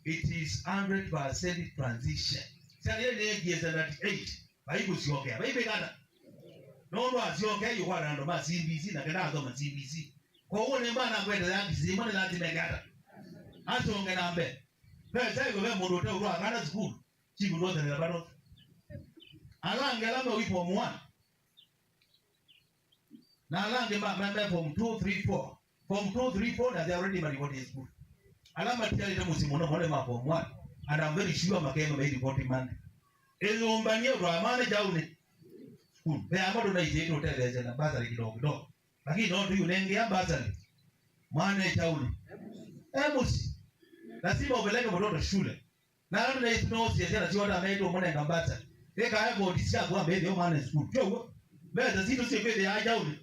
It is hundred percent transition. Sya nĩ nĩ G S ninety-eight. Vai kũsyokea. Vai vĩkata. Nũndũ asyokea yu kwa andũ ma C B C na kenda athoma C B C. Kwoou nĩ mbana ngwete ya kĩsima nĩ lazima ĩkata. Asonge na mbee. Ve chai ve mũndũ ũte ũtwa kana sukulu. Chiku ndothe nĩ labato. Alange lama wi form one. Na ala angĩ ma, ma, ma form two, three, four. Form two, three, four, na they already maripoti in school. Ala matialĩte mũsyĩ mũno, mone ma form one. And I'm very sure makema me report Monday. Ĩyũmbanie ũtwaa mane kyaunĩ. School. Ve amwe tũnaisye tũtetheesya na bursary kidogo kidogo. Lakini no tũyũnengea bursary. Mane kyaunĩ. E mũsyĩ. Lazima upeleke mtoto shule. Na andũ naitũ no sie syana syoona meĩtwe mũnenga mbasa. Ĩka effort sya kwa mbĩthĩa mwana sukulu. Tyo w'o. Mbesa sitũ syĩkwĩthĩa ajaũnĩ.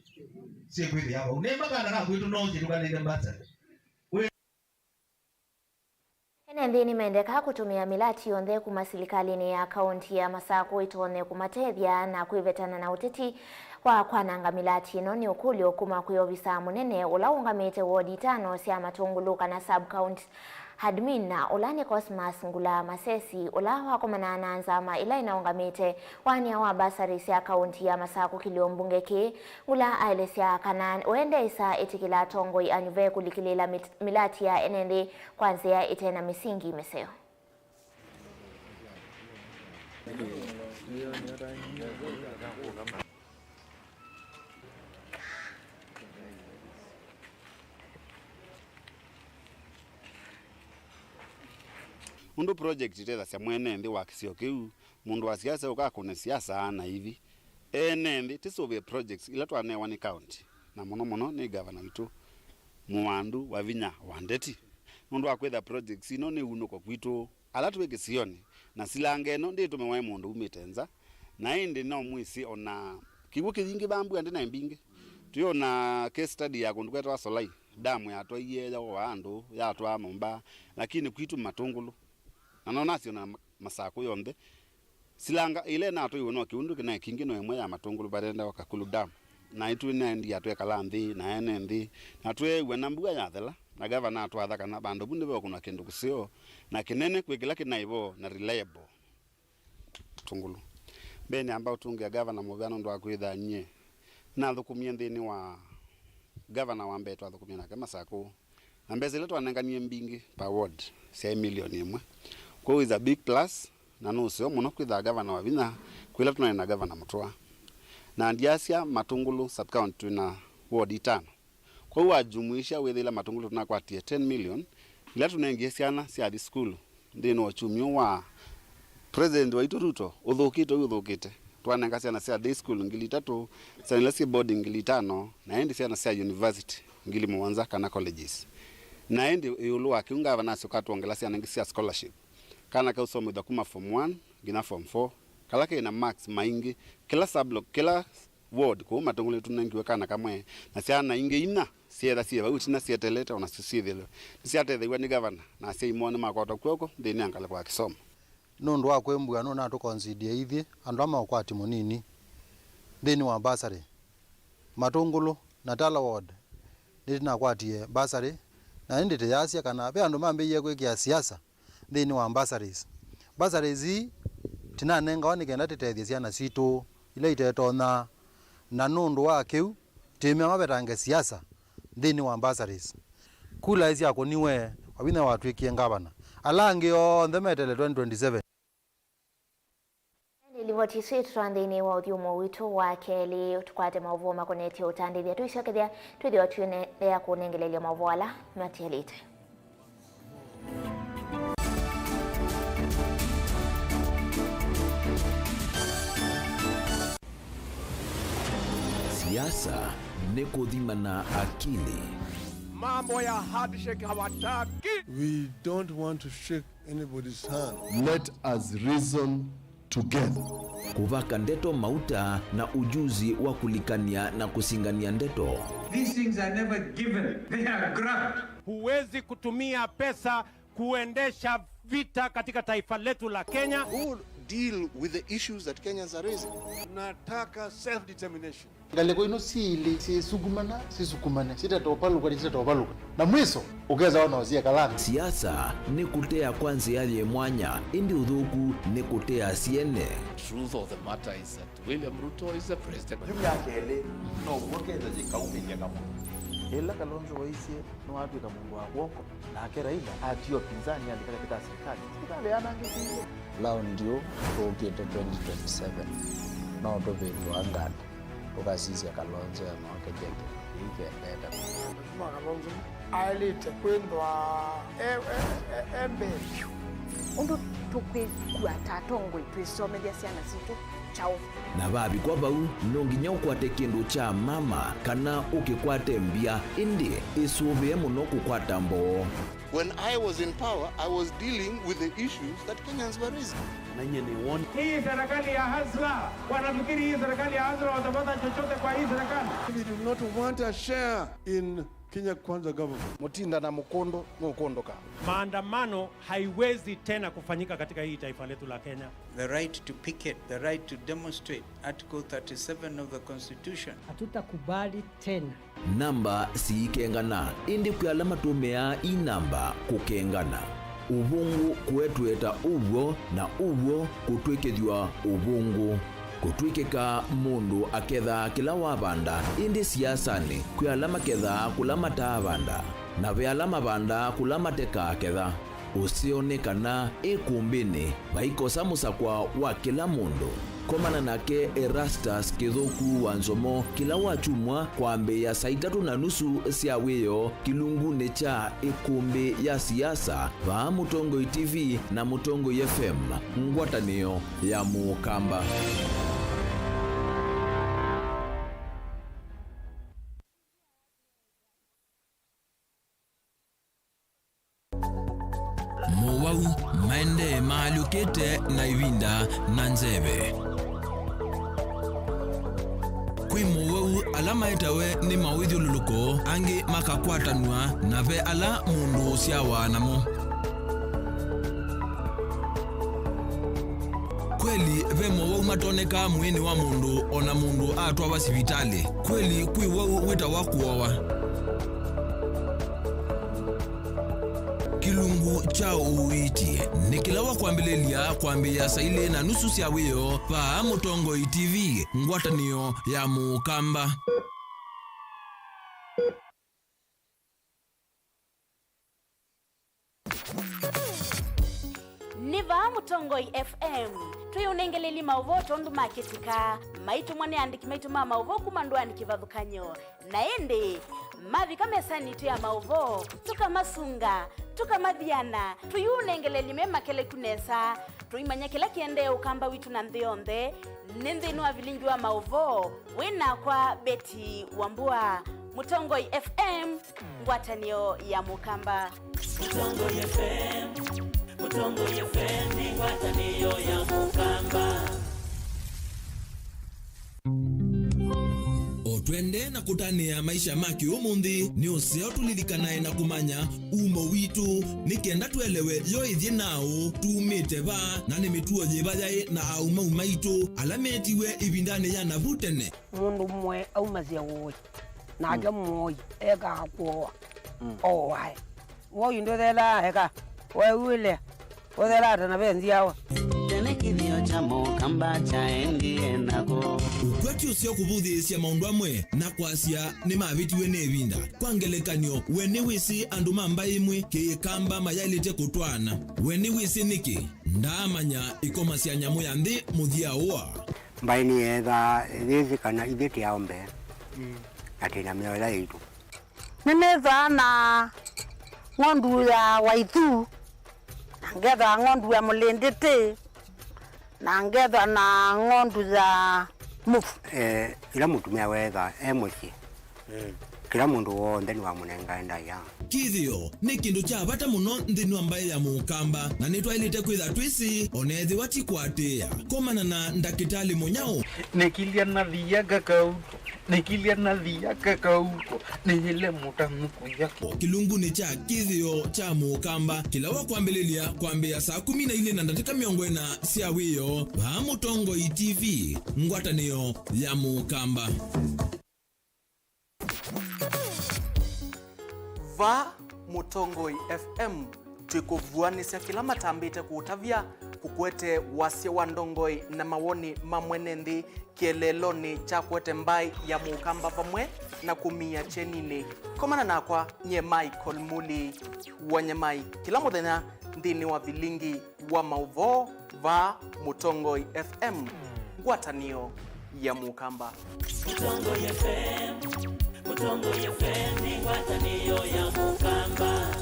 Syĩkwĩthĩa vau. Nĩ makana ka kwitũ no sie tũkanenge mbasa. Ene nthĩ nĩmendeka kũtũmĩa mĩlati yonthe kuma silikalĩnĩ ya kaunti ya Masakũ ĩtonye kũmatethya na kwĩvetana na ũteti wa kwananga mĩlati ĩno. Nĩ ũkũlyo kuma kwĩ ovisa mũnene ũla ũũngamĩte wodi itano sya Matũngũlũ kana sub county admin, na ũla nĩ Cosmas Ngula Masesi, ũla wakomanaa na nzama ĩla ĩnaũngamĩte wania wa basari sya kaunti ya Masakũ kĩlio mbunge kĩĩ. Ngula aelesya kana ũendeesa ĩtĩkĩla atongoi anyuve kũlikĩlĩĩla mĩt-, mĩlati ya ene nthĩ kwa nzĩa ĩte na mĩsingi mĩseo. Ũndũ project itethasya mwene nthĩ wa kĩsio kĩu, mũndũ wa siasa ũkakũne siasa na ivi. Ene nthĩ tĩsũvĩe projects ila twanewa nĩ county, na mũno mũno nĩ gavana witũ Mũwandu Wavinya wa Ndeti, nũndũ wa kwĩtha projects ino nĩ unũko kwitũ ala twĩ kĩsionĩ, na silanga ĩno ndĩtũmĩwa nĩ mũndũ umĩte nza. Na ĩndĩ no mwĩsĩ ona kĩw'ũ kĩyingĩ vaa mbua ndĩ na mbingĩ. Twĩona case study ya kũndũ kwetawa Solai, damu yatwaie yaũa andũ, yatwaa nyũmba, lakini kwitũ Matũngũlũ, na no nasyo na Masakũ yonthe, silanga ĩla ĩnatwaiwe no kĩw'ũ kĩnaĩ kingĩ no ĩmwe ya Matũngũlũ vatendawa Kakulu Dam. Na ĩtwĩ naendie twekala nthĩ na ene nthĩ, na tweew'a na mbua yathela, na gavana atwatha kana vandũ vu nĩveũkũnwa kĩndũ kĩseo, na kĩnene kwĩ kĩla kĩnaĩ vo na reliable. Matũngũlũ. Mbee nĩamba ũtũngĩa gavana mũvea nũndũ wa kwĩtha nyie nathũkũmie nthĩnĩ wa gavana wa mbee twathũkũmie nake Masakũ, na mbesa ila twanenganie mbingĩ per ward syaĩ milioni ĩmwe. Kwoou is a big plus, na nĩ ũseo mũno kwĩthaa gavana Wavinya kwĩla tũnaĩ na gavana Mũtũa. Na ndiasya Matũngũlũ sub-county twĩ na ward itano. Kwoou wajumuisha wĩthĩla Matũngũlũ tũnakwatie ten million ila tũnengie syana syathi sukulu nthĩnĩ wa ũkyumyo wa President waitũ Ruto ũthũkĩte ũu ũthũkĩte. Twanenga syana sya day school ngili itatũ, syana ila syĩ boarding ngili itano, na ĩndĩ syana sya university ngili mũonza kana colleges. Na ĩndĩ ĩũlũ wa kĩu, ngavana asyoka atwongela syana ingĩ sya scholarship. Kana kausomethwa kuma form one nginya form four, kala kena marks maingĩ, kĩla sub-block, kĩla ward kũu Matũngũlũ nĩtũnengiwe kana kamwe, na syana ingĩ inya syeetha syĩ vau ĩtina syeteelete o nasyo syĩthĩwe nĩsyatethew'a nĩ gavana, na asyai moo nĩmakwata kw'oko nthĩnĩ ya ngalĩko ya kĩsomo. Nũndũ wa kwĩmbua nũnatũkonsidia ithyĩ andũ ala ma ũkwati mũnini nthĩnĩ wa mbasarĩ. Matũngũlũ na Tala Ward nĩtũnakwatie mbasarĩ, na ĩndĩ tĩyasya kana ve andũ mambĩĩie kwĩkĩa siasa nthĩnĩ wa bursaries. Bursaries ii tũnanengawa nĩ kenda tũtethye syana sitũ ila itetonya, na nũndũ wa kĩu, tũimea mavetange siasa nthĩnĩ wa bursaries. Kula ĩsyakũniwe, Wavinya watw'ĩkie ngavana. Ala angĩ onthe metele twenty twenty-seven. Ĩndĩ livoti isu ĩtũtwaa nthĩnĩ wa ũthyũmũo witũ wa kelĩ, tũkwate maũvoo makonetye ũtandĩthya. Tũisyokethya, twĩthĩwa tũendeea kũnengelelya maũvoo ala matialĩte. Siasa nĩ kũthima na akili. Mambo ya handshake hawataki. We don't want to shake anybody's hand. Let us reason together. Kũvaka ndeto mauta na ujuzi wa kũlikany'a na kũsingany'a ndeto. These things are never given. They are grabbed. Huwezi kutumia pesa kuendesha vita katika taifa letu la Kenya. Who will deal with the issues that Kenyans are raising? Tunataka self-determination. Ngalĩko ino syĩlĩ syĩsukumana, sisukumane, sitatovalũka, nĩsitatovalũka. Na mwiso, ũkesa ona ũsyĩkalanga. Siasa nĩ kũtea kwa nzĩa yĩ mwanya, ĩndĩ ũthũku nĩ kũtea syene. Truth of the matter is that William Ruto is the president. Yu myaka ĩlĩ, no w'o kethwa yĩkaumĩlya kamwe. Ĩla Kalonzo waisye nĩwatw'ĩka mũndũ wa kw'oko, nake Raila atia ũpinzani alika katika serikali, serikali yanangĩkĩile. Laundi ũũ tũũkĩte twenty twenty-seven, no tũvĩndũa nganda, tũkasisya Kalonzo enoke kyeke kĩu kĩendete. Mheshimiwa Kalonzo aĩlĩte kwĩthwa e, e, e, e mbee vyũ. Ũndũ tũkwĩkua ta atongoi twĩsomethya syana sitũ kyaũ? Na vavikwa vau, no nginya ũkwate kĩndũ kya mama kana ũkĩkwate mbya, ĩndĩ ĩsũvĩe mũno kũkwata mboo. When I was in power, I was dealing with the issues that Kenyans were raising. Na nyie nĩ won. Hii serikali ya Hasla, wanafikiri hii serikali ya Hasla watapata chochote kwa hii serikali? We do not want a share in Kenya Kwanza government. Mũtinda na mũkũndũ nũkũndũka. Maandamano haiwezi tena kufanyika katika hii taifa letu la Kenya. The right to picket, the right to demonstrate, Article thirty-seven of the Constitution. Hatutakubali tena. Namba siikengana, ĩndĩ kwĩ ala matũmĩaa ii namba kũkengana. Ũvũngũ kũetweta ũw'o, na ũw'o kũtw'ĩkĩthw'a ũvũngũ. Kũtw'ĩkĩka mũndũ akethaa kĩla wavanda, ĩndĩ siasanĩ kwĩ ala makethaa kũla mataavanda, na ve ala mavandaa kũla matekaa ketha. Ũseo nĩ kana ĩkũmbĩnĩ vaikosa mũsakwa wa kĩla mũndũ. Komana nake Erastus Kĩthũku wa Nzomo kĩla wakyumwa kwambĩĩa saa itatũ na nusu sya wĩoo kĩlungunĩ kya ĩkũmbĩ ya siasa vaa Mũtongoi T V na Mũtongoi F M, ngwatanĩo ya Mũkamba. Mowau maendee maalyũkĩte na ĩvinda na nzeve. Kwĩ mowau ala maetawe nĩ mawĩthyũlũlũko, angĩ makakwatanw'a, na ve ala mũndũ ũsyawa namo. Kweli, ve mowau matonekaa mwĩĩnĩ wa mũndũ o na mũndũ atwawa sivitalĩ. Kweli, kwĩ wau wĩtawa kũowa. Kĩlungu kya ũiiti nĩ kĩla wa kwambĩlĩlya kwambĩĩa saa ilĩ na nusu sya wĩoo vaa Mũtongoi T V, ngwatanĩo ya Mũkamba. Nĩ vaa Mũtongoi F M, twĩũnengeleli maũvoo tondũ makĩtĩka. Maitũmwa nĩ andĩki maitũ ma maũvoo kuma ndũanĩ kĩvathũkany'o. Na ĩndĩ, mavika mesanĩ yitũ ya maũvoo, tũkamasunga, tũkamathiana, tũyũnengeleli me makeleku nesa, tũimanya kĩla kĩendee ũkamba witũ na nthĩ yonthe. Nĩ nthĩnĩ wa vilingi wa maũvoo, wĩ nakwa Betty Wambua, Mũtongoi F M, ngwatanĩo ya Mũkamba. Mũtongoi F M, Mũtongoi F M nĩ ngwatanĩo ya Mũkamba. O twende na kũtanĩa maisha ma kĩũmũnthĩ, nĩ ũseo tũlilikanae na kũmanya umo witũ, nĩ kenda tũelewe yo ĩthyĩ naũ, tumĩte va, na nĩ mĩtuo yĩva yaĩ na aumau maitũ ala meetiwe ĩvindanĩ ya navu tene. Mũndũ mũe aumasya ũĩ, nake mũoi ekaa kũoa, ooae. Woi ndũthelaa eka, weew'ĩlea, ũthelaa ta na ve nzyawa. Tene kĩthĩo kya Mũkamba kyaendie nako. Ũkwati ũseo kũvũthĩĩsya maũndũ amwe na kwasya nĩmavĩtiwe nĩ ĩvinda. Kwa ngelekany'o, we nĩwĩsĩ andũ ma mbaĩ ĩmwe kĩ-Kamba mayaĩlĩte kũtwaana? We nĩwĩsĩ nĩkĩ? Ndaamanya ĩkomasya nyamũ ya nthĩ mũthya ũa. Mbaĩ nĩyeethaa yĩsĩ kana ithyĩ tĩ aũmbe, na twĩ na mĩoyo yaitũ. Nĩnĩthaa na ng'ondu ya waithu, na ngethaa ng'ondu ya mũlĩndĩtĩ, na ngetha na ng'ondu ya mũvu. Eh, ĩla mũtumĩa weethaa e mũsyĩ, kĩla mũndũ w'onthe nĩwamũnengae ndaĩa. Kĩthĩo nĩ kĩndũ kya vata mũno nthĩnĩ wa mbaĩ ya Mũkamba, na nĩtwaĩlĩte kwĩtha twĩsĩ, o na ethĩwa ti kũatĩĩa. Komana na Ndakĩtalĩ Mũnyaũ. Nĩkilya nathia kakau, nĩkilya nathia kakau, nĩyĩle mũtanu kũya. Kĩlungunĩ kya Kĩthĩo kya Mũkamba, kĩla wa kwambĩlĩlya kwambĩĩa saa kũmi na ilĩ na ndatĩka mĩongo ĩna sya wĩoo, vaa Mũtongoi T V, ngwatanĩo ya Mũkamba. Vaa Mũtongoi F M, twĩkũvuanĩsya kĩla matambĩte kũũtavya, kũkwete wasya wa ndongoi na mawoni ma mwene nthĩ kĩeleelonĩ kya kũete mbaĩ ya Mũkamba vamwe na kũmia kyeninĩ. Komana nakwa nyie Michael Muli wa Nyamai kĩla mũthenya nthĩnĩ wa vilingi wa maũvoo vaa Mũtongoi F M, ngwatanĩo ya Mũkamba. Mũtongoi F M, Mũtongoi F M nĩ ngwatanĩo ya Mũkamba.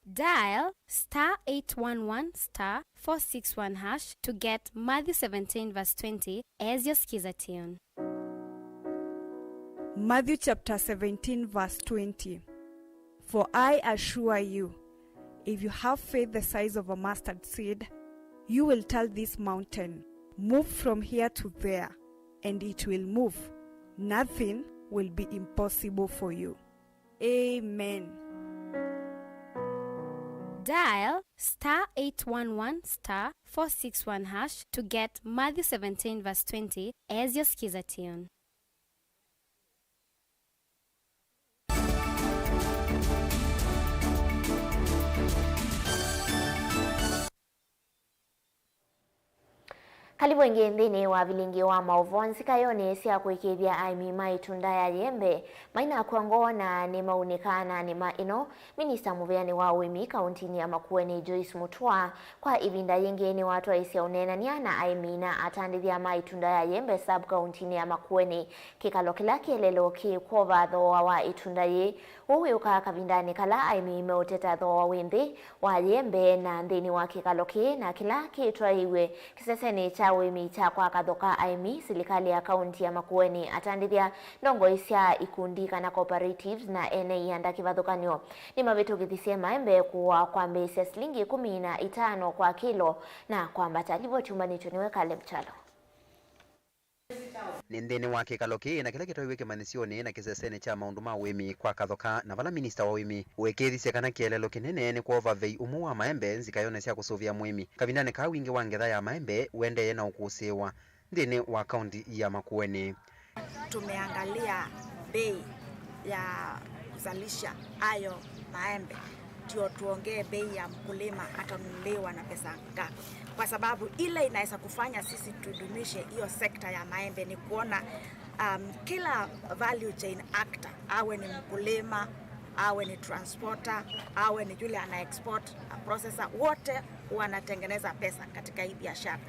Dial star eight one one star four six one hash to get Matthew seventeen verse twenty as your skiza tune. Matthew chapter seventeen, verse twenty. For I assure you, if you have faith the size of a mustard seed, you will tell this mountain, "Move from here to there," and it will move. Nothing will be impossible for you. Amen. Dial star eight one one star four six one hash to get Matthew seventeen verse twenty as your skiza tune. Kalĩvo ĩngĩ nthĩnĩ wa vilingi wa maũvoo. Nzikayonĩ sya kũĩkĩĩthya aĩmi ma ĩtunda ya yembe mainakw'a ngoo na nĩmaunĩkaa na nĩma ĩno, minista mũvĩanĩ wa ũĩmi kauntinĩ ya Makueni, Joyce Mutua, kwa ĩvinda yĩngĩ nĩwatwaĩsye ũneenany'a na aĩmi na atandĩthya ma ĩtunda ya yembe sub kauntinĩ ya Makueni, kĩkalo kĩla kĩeleelo kĩkwova thooa wa ĩtunda yĩĩ. Ũu wĩũkaa kavindanĩ kala aĩmi meũteta thooa wĩ nthĩ wa yembe, na nthĩnĩ wa kĩkalo kĩĩ na kĩla kĩtwaĩiw'e kĩsesenĩ kya ũĩmi kya kwa Kathoka aĩmi, silikalĩ ya kaunti ya Makueni, atandĩthya, ndongoi sya ikundi kana cooperatives, na ene ianda kĩvathũkany'o nĩmavĩtũkĩthisye maembe kũa kwambĩĩsya silingi ĩkũmi na itano kwa kĩlo na kwambata. Livoti yũmbanĩtw'e nĩwe Caleb Kyalo. Nĩ nthĩnĩ wa kĩkalo kĩĩ na kĩla kĩtwaiwe kĩmanyĩsyonĩ na kĩsesenĩ kya maũndũ ma ũĩmi kwa Kathoka, na vala minista wa ũĩmi ũĩkĩĩthisye kana kĩeleelo kĩnene nĩ kwova vei ũmwe wa maembe nzikayonĩ sya kũsũvĩa mũĩmi kavindanĩ kaa wingĩ wa ngetha ya maembe ũendee na ũkũsĩĩwa nthĩnĩ wa kaunti ya Makueni. Tumeangalia bei ya kuzalisha hayo maembe, ndio tuongee bei ya mkulima atanunuliwa na pesa ngapi, kwa sababu ile inaweza kufanya sisi tudumishe hiyo sekta ya maembe ni kuona, um, kila value chain actor, awe ni mkulima, awe ni transporter, awe ni yule ana export, a processor, wote wanatengeneza pesa katika hii biashara.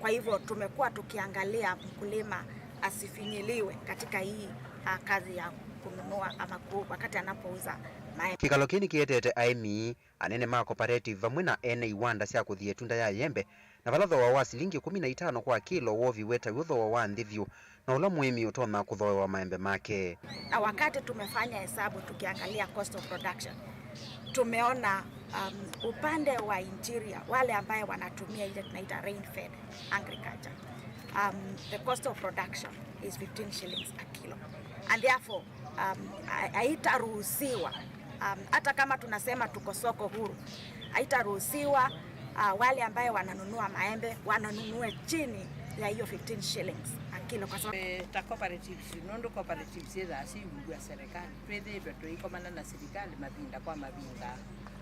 Kwa hivyo tumekuwa tukiangalia mkulima asifinyiliwe katika hii, ah, kazi ya kununua ama ku-, wakati anapouza maembe. Kĩkalo kĩĩ nĩkĩetete aĩmi, anene ma cooperative vamwe na ene iwanda sya kũthia ĩtunda ya yembe, na vala thooa wa silingi ĩkũmi na itano kwa kĩlo woviwe taw'o thooa wa nthĩ vyũ, na ũla mũĩmi ũtonya kũthooewa maembe make. Na wakati tumefanya hesabu tukiangalia cost of production, tumeona, um, upande wa interior, wale ambaye wanatumia ile tunaita rain fed agriculture, um, the cost of production is fifteen shillings a kilo. And therefore, um, ha-, haitaruhusiwa, um, hata kama tunasema tuko soko huru, haitaruhusiwa, uh, wale ambaye wananunua maembe wanunue chini ya hiyo fifteen shillings a kilo, kwa sababu eh, ta cooperatives, nũndũ cooperatives syĩthaa syĩungu ya serikali, twĩthĩĩtwe tũikomana na serikali mavinda kwa mavinda,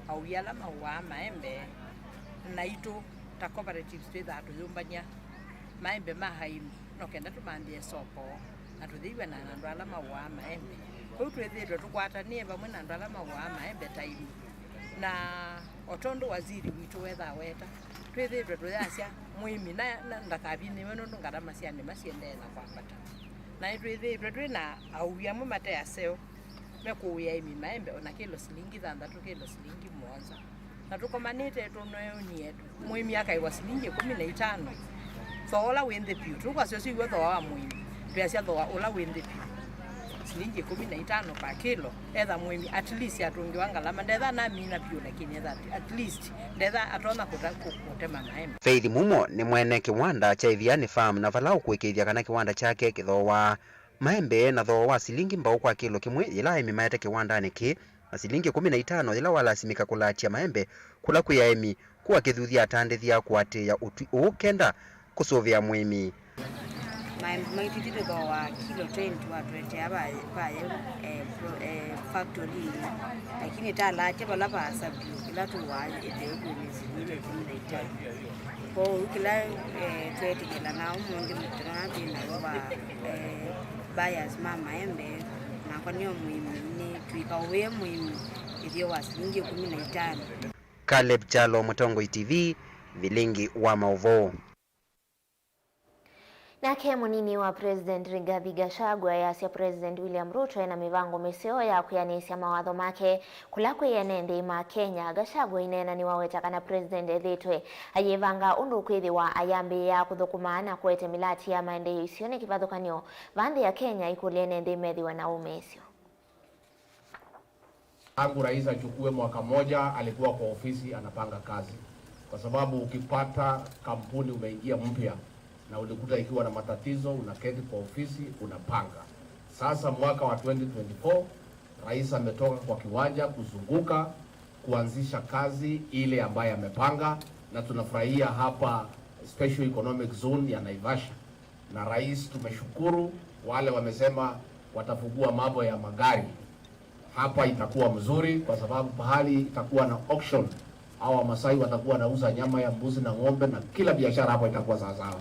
aui ala maũaa maembe, naitũ ta cooperatives twĩthaa tũyũmbany'a maembe ma aĩmi, no kenda tũmanthĩe soko na tũthĩiw'e na andũ ala maũaa maembe. Kwoou twĩthĩĩtwe tũkwatanĩe vamwe na andũ ala maũaa maembe ta aĩmi. Na o tondũ waziri witũ wethaa weta, twĩthĩĩtwe tũyasya mũĩmi na, na ndakavinyĩĩwe nũndũ ngarama sya nĩma siendee na kwambata. Na nĩtwĩthĩĩtwe twĩ na aui amwe mate aseo mekũũĩa aĩmi maembe o na kĩlo silingi thanthatũ, kĩlo silingi mũonza. Na tũkomanĩte tũnoeũnie mũĩmi akaĩwa silingi ĩkũmi na itano, thooa ũla wĩ nthĩ vyũ. Tũkwasya ũsu iw'o thooa wa mũĩmi, twĩasya thooa ũla wĩ nthĩ vyũ. Silingi ĩkũmi na itano per kilo, etha mũĩmi at least atũngĩwa ngalama, ndetha namina vyũ, lakini etha at least ndetha atonya kũta-, kũ-, kũtema maembe. Faith Mumo nĩ mwene kĩwanda kya Ithiani Farm, na vala ũkũĩkĩĩthya kana kĩwanda kyake kĩthooaa maembe na thooa wa silingi mbaũ kwa kĩlo kĩmwe yĩla aĩmi maete kĩwandanĩ kĩĩ, na silingi ĩkũmi na itano yĩla walasimĩka kũlaatya maembe kũla kwĩ aĩmi, kũa kĩthuthi atandĩthya kũatĩĩa ũtwi ũũ kenda kũsũvĩa mũĩmi. Maembe maitũ ithyĩ tũthooaa kilo twenty watũetea va, va, eh, pro-, eh, factory-inĩ, lakini talaatya vala vaasa vyũ, kĩla tũwaa ĩtheo kwĩ nĩ silingi ĩkũmi na itano. Kwoou kĩla, eh, tweetĩkĩla na ũmũnthĩ mũthenya twĩ naw'o wa, eh, buyers ma maembe, nakwa nĩo mũĩmi, nĩ twĩka ũwĩe mũĩmi ĩtheo wa silingi ĩkũmi na itano. Caleb Kyalo, Mũtongoi T V, Vilingi wa Maũvoo. Nake mũnini wa President Rigathi Gachagua easya President William Ruto ena mĩvango mĩseo ya kwĩanĩsya mawatho make kũla kwĩ ene nthĩ ma Kenya. Gachagua aineena nĩwaweta kana President ethĩĩtwe ayĩvanga ũndũ ũkwĩthĩwa ayambĩĩa kũthũkũma na kũete mĩlati ya maendeeo isionĩ kĩvathũkany'o va nthĩ ya Kenya, ikũlya ene nthĩ methĩwe na ũmĩĩsyo. Tangu rais achukue mwaka moja alikuwa kwa ofisi anapanga kazi, kwa sababu ukipata kampuni umeingia mpya na ulikuta ikiwa na matatizo, unaketi kwa ofisi unapanga. Sasa mwaka wa twenty twenty-four, rais ametoka kwa kiwanja kuzunguka kuanzisha kazi ile ambaye amepanga, na tunafurahia hapa Special Economic Zone ya Naivasha. Na rais, tumeshukuru wale wamesema watafungua mambo ya magari. Hapa itakuwa mzuri kwa sababu pahali itakuwa na auction, hawa Wamasai watakuwa wanauza nyama ya mbuzi na ng'ombe na kila biashara hapa itakuwa sawasawa.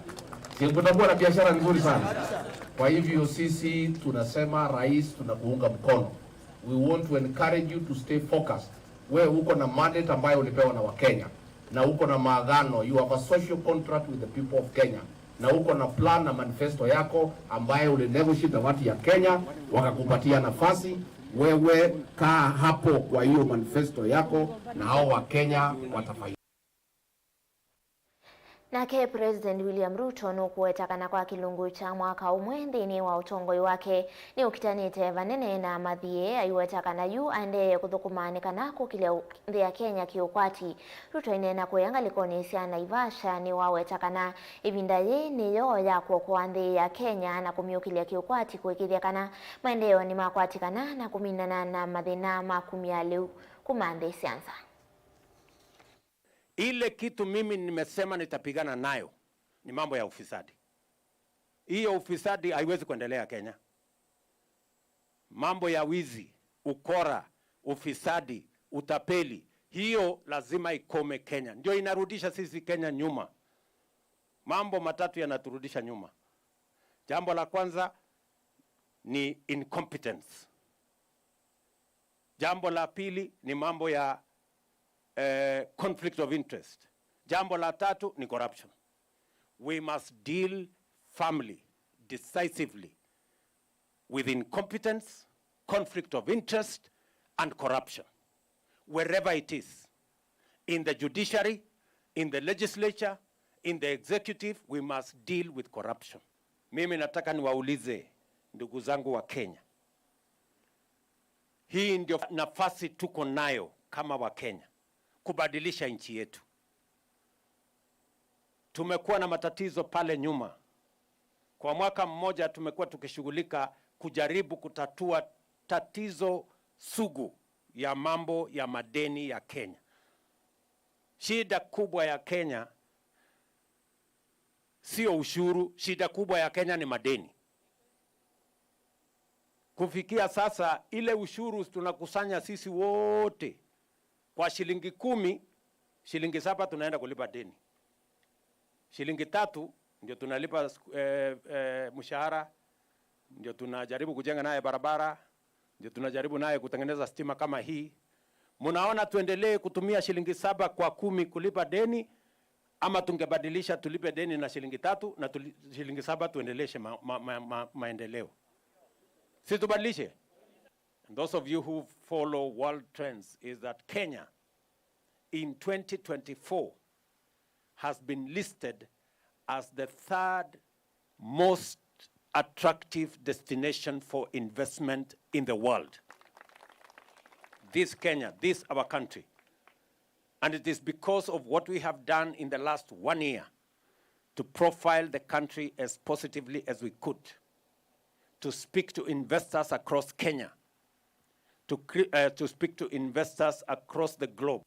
Si kutakuwa na biashara nzuri sana? Kwa hivyo sisi tunasema, rais, tunakuunga mkono. We want to encourage you to stay focused. Wewe uko na mandate ambayo ulipewa na Wakenya na uko na maagano, you have a social contract with the people of Kenya, na uko na plan na manifesto yako ambaye ulinegotiate na watu ya Kenya wakakupatia nafasi. Wewe kaa hapo kwa hiyo manifesto yako na hao Wakenya watafaidika. Nake President William Ruto nũkũweta kana kwa kĩlungu kya mwaka ũmwe nthĩnĩ wa ũtongoi wake, nĩũkitanĩte vanene na mathiĩ, aiweta kana yu aendeeye kũthũkũma nĩ kana kũkĩlya ũ-, nthĩ ya Kenya kĩũkwati. Ruto aineena kũya ngalĩkonĩ sya Naivasha, nĩwaweta kana ĩvinda yĩĩ nĩyo ya kwokoa nthĩ ya Kenya na kũmyũkĩlya kĩũkwati kũĩkĩĩthya kana maendeeo nĩmakwatikana na kũminana na mathĩna ma kumya lĩu kuma nthĩ sya nza. Ile kitu mimi nimesema nitapigana nayo ni mambo ya ufisadi. Hiyo ufisadi haiwezi kuendelea Kenya. Mambo ya wizi, ukora, ufisadi, utapeli, hiyo lazima ikome Kenya. Ndio inarudisha sisi Kenya nyuma. Mambo matatu yanaturudisha nyuma. Jambo la kwanza ni incompetence. Jambo la pili ni mambo ya, eh, conflict of interest. Jambo la tatu ni corruption. We must deal firmly, decisively with incompetence, conflict of interest, and corruption. Wherever it is, in the judiciary, in the legislature, in the executive, we must deal with corruption. Mimi nataka niwaulize ndugu zangu wa Kenya, hii ndio nafasi tuko nayo kama Wakenya kubadilisha nchi yetu. Tumekuwa na matatizo pale nyuma. Kwa mwaka mmoja tumekuwa tukishughulika kujaribu kutatua tatizo sugu ya mambo ya madeni ya Kenya. Shida kubwa ya Kenya sio ushuru, shida kubwa ya Kenya ni madeni. Kufikia sasa, ile ushuru tunakusanya sisi wote kwa shilingi kumi, shilingi saba tunaenda kulipa deni. Shilingi tatu ndio tunalipa, eh, eh, mshahara, ndio tunajaribu kujenga naye barabara, ndio tunajaribu naye kutengeneza stima kama hii. Mnaona tuendelee kutumia shilingi saba kwa kumi kulipa deni, ama tungebadilisha tulipe deni na shilingi tatu na tuli-, shilingi saba tuendeleshe ma-, ma-, ma-, ma-, maendeleo? Si tubadilishe? And those of you who follow world trends is that Kenya in twenty twenty-four has been listed as the third most attractive destination for investment in the world. This Kenya, this our country. And it is because of what we have done in the last one year to profile the country as positively as we could, to speak to investors across Kenya, to, cre- uh, to speak to investors across the globe.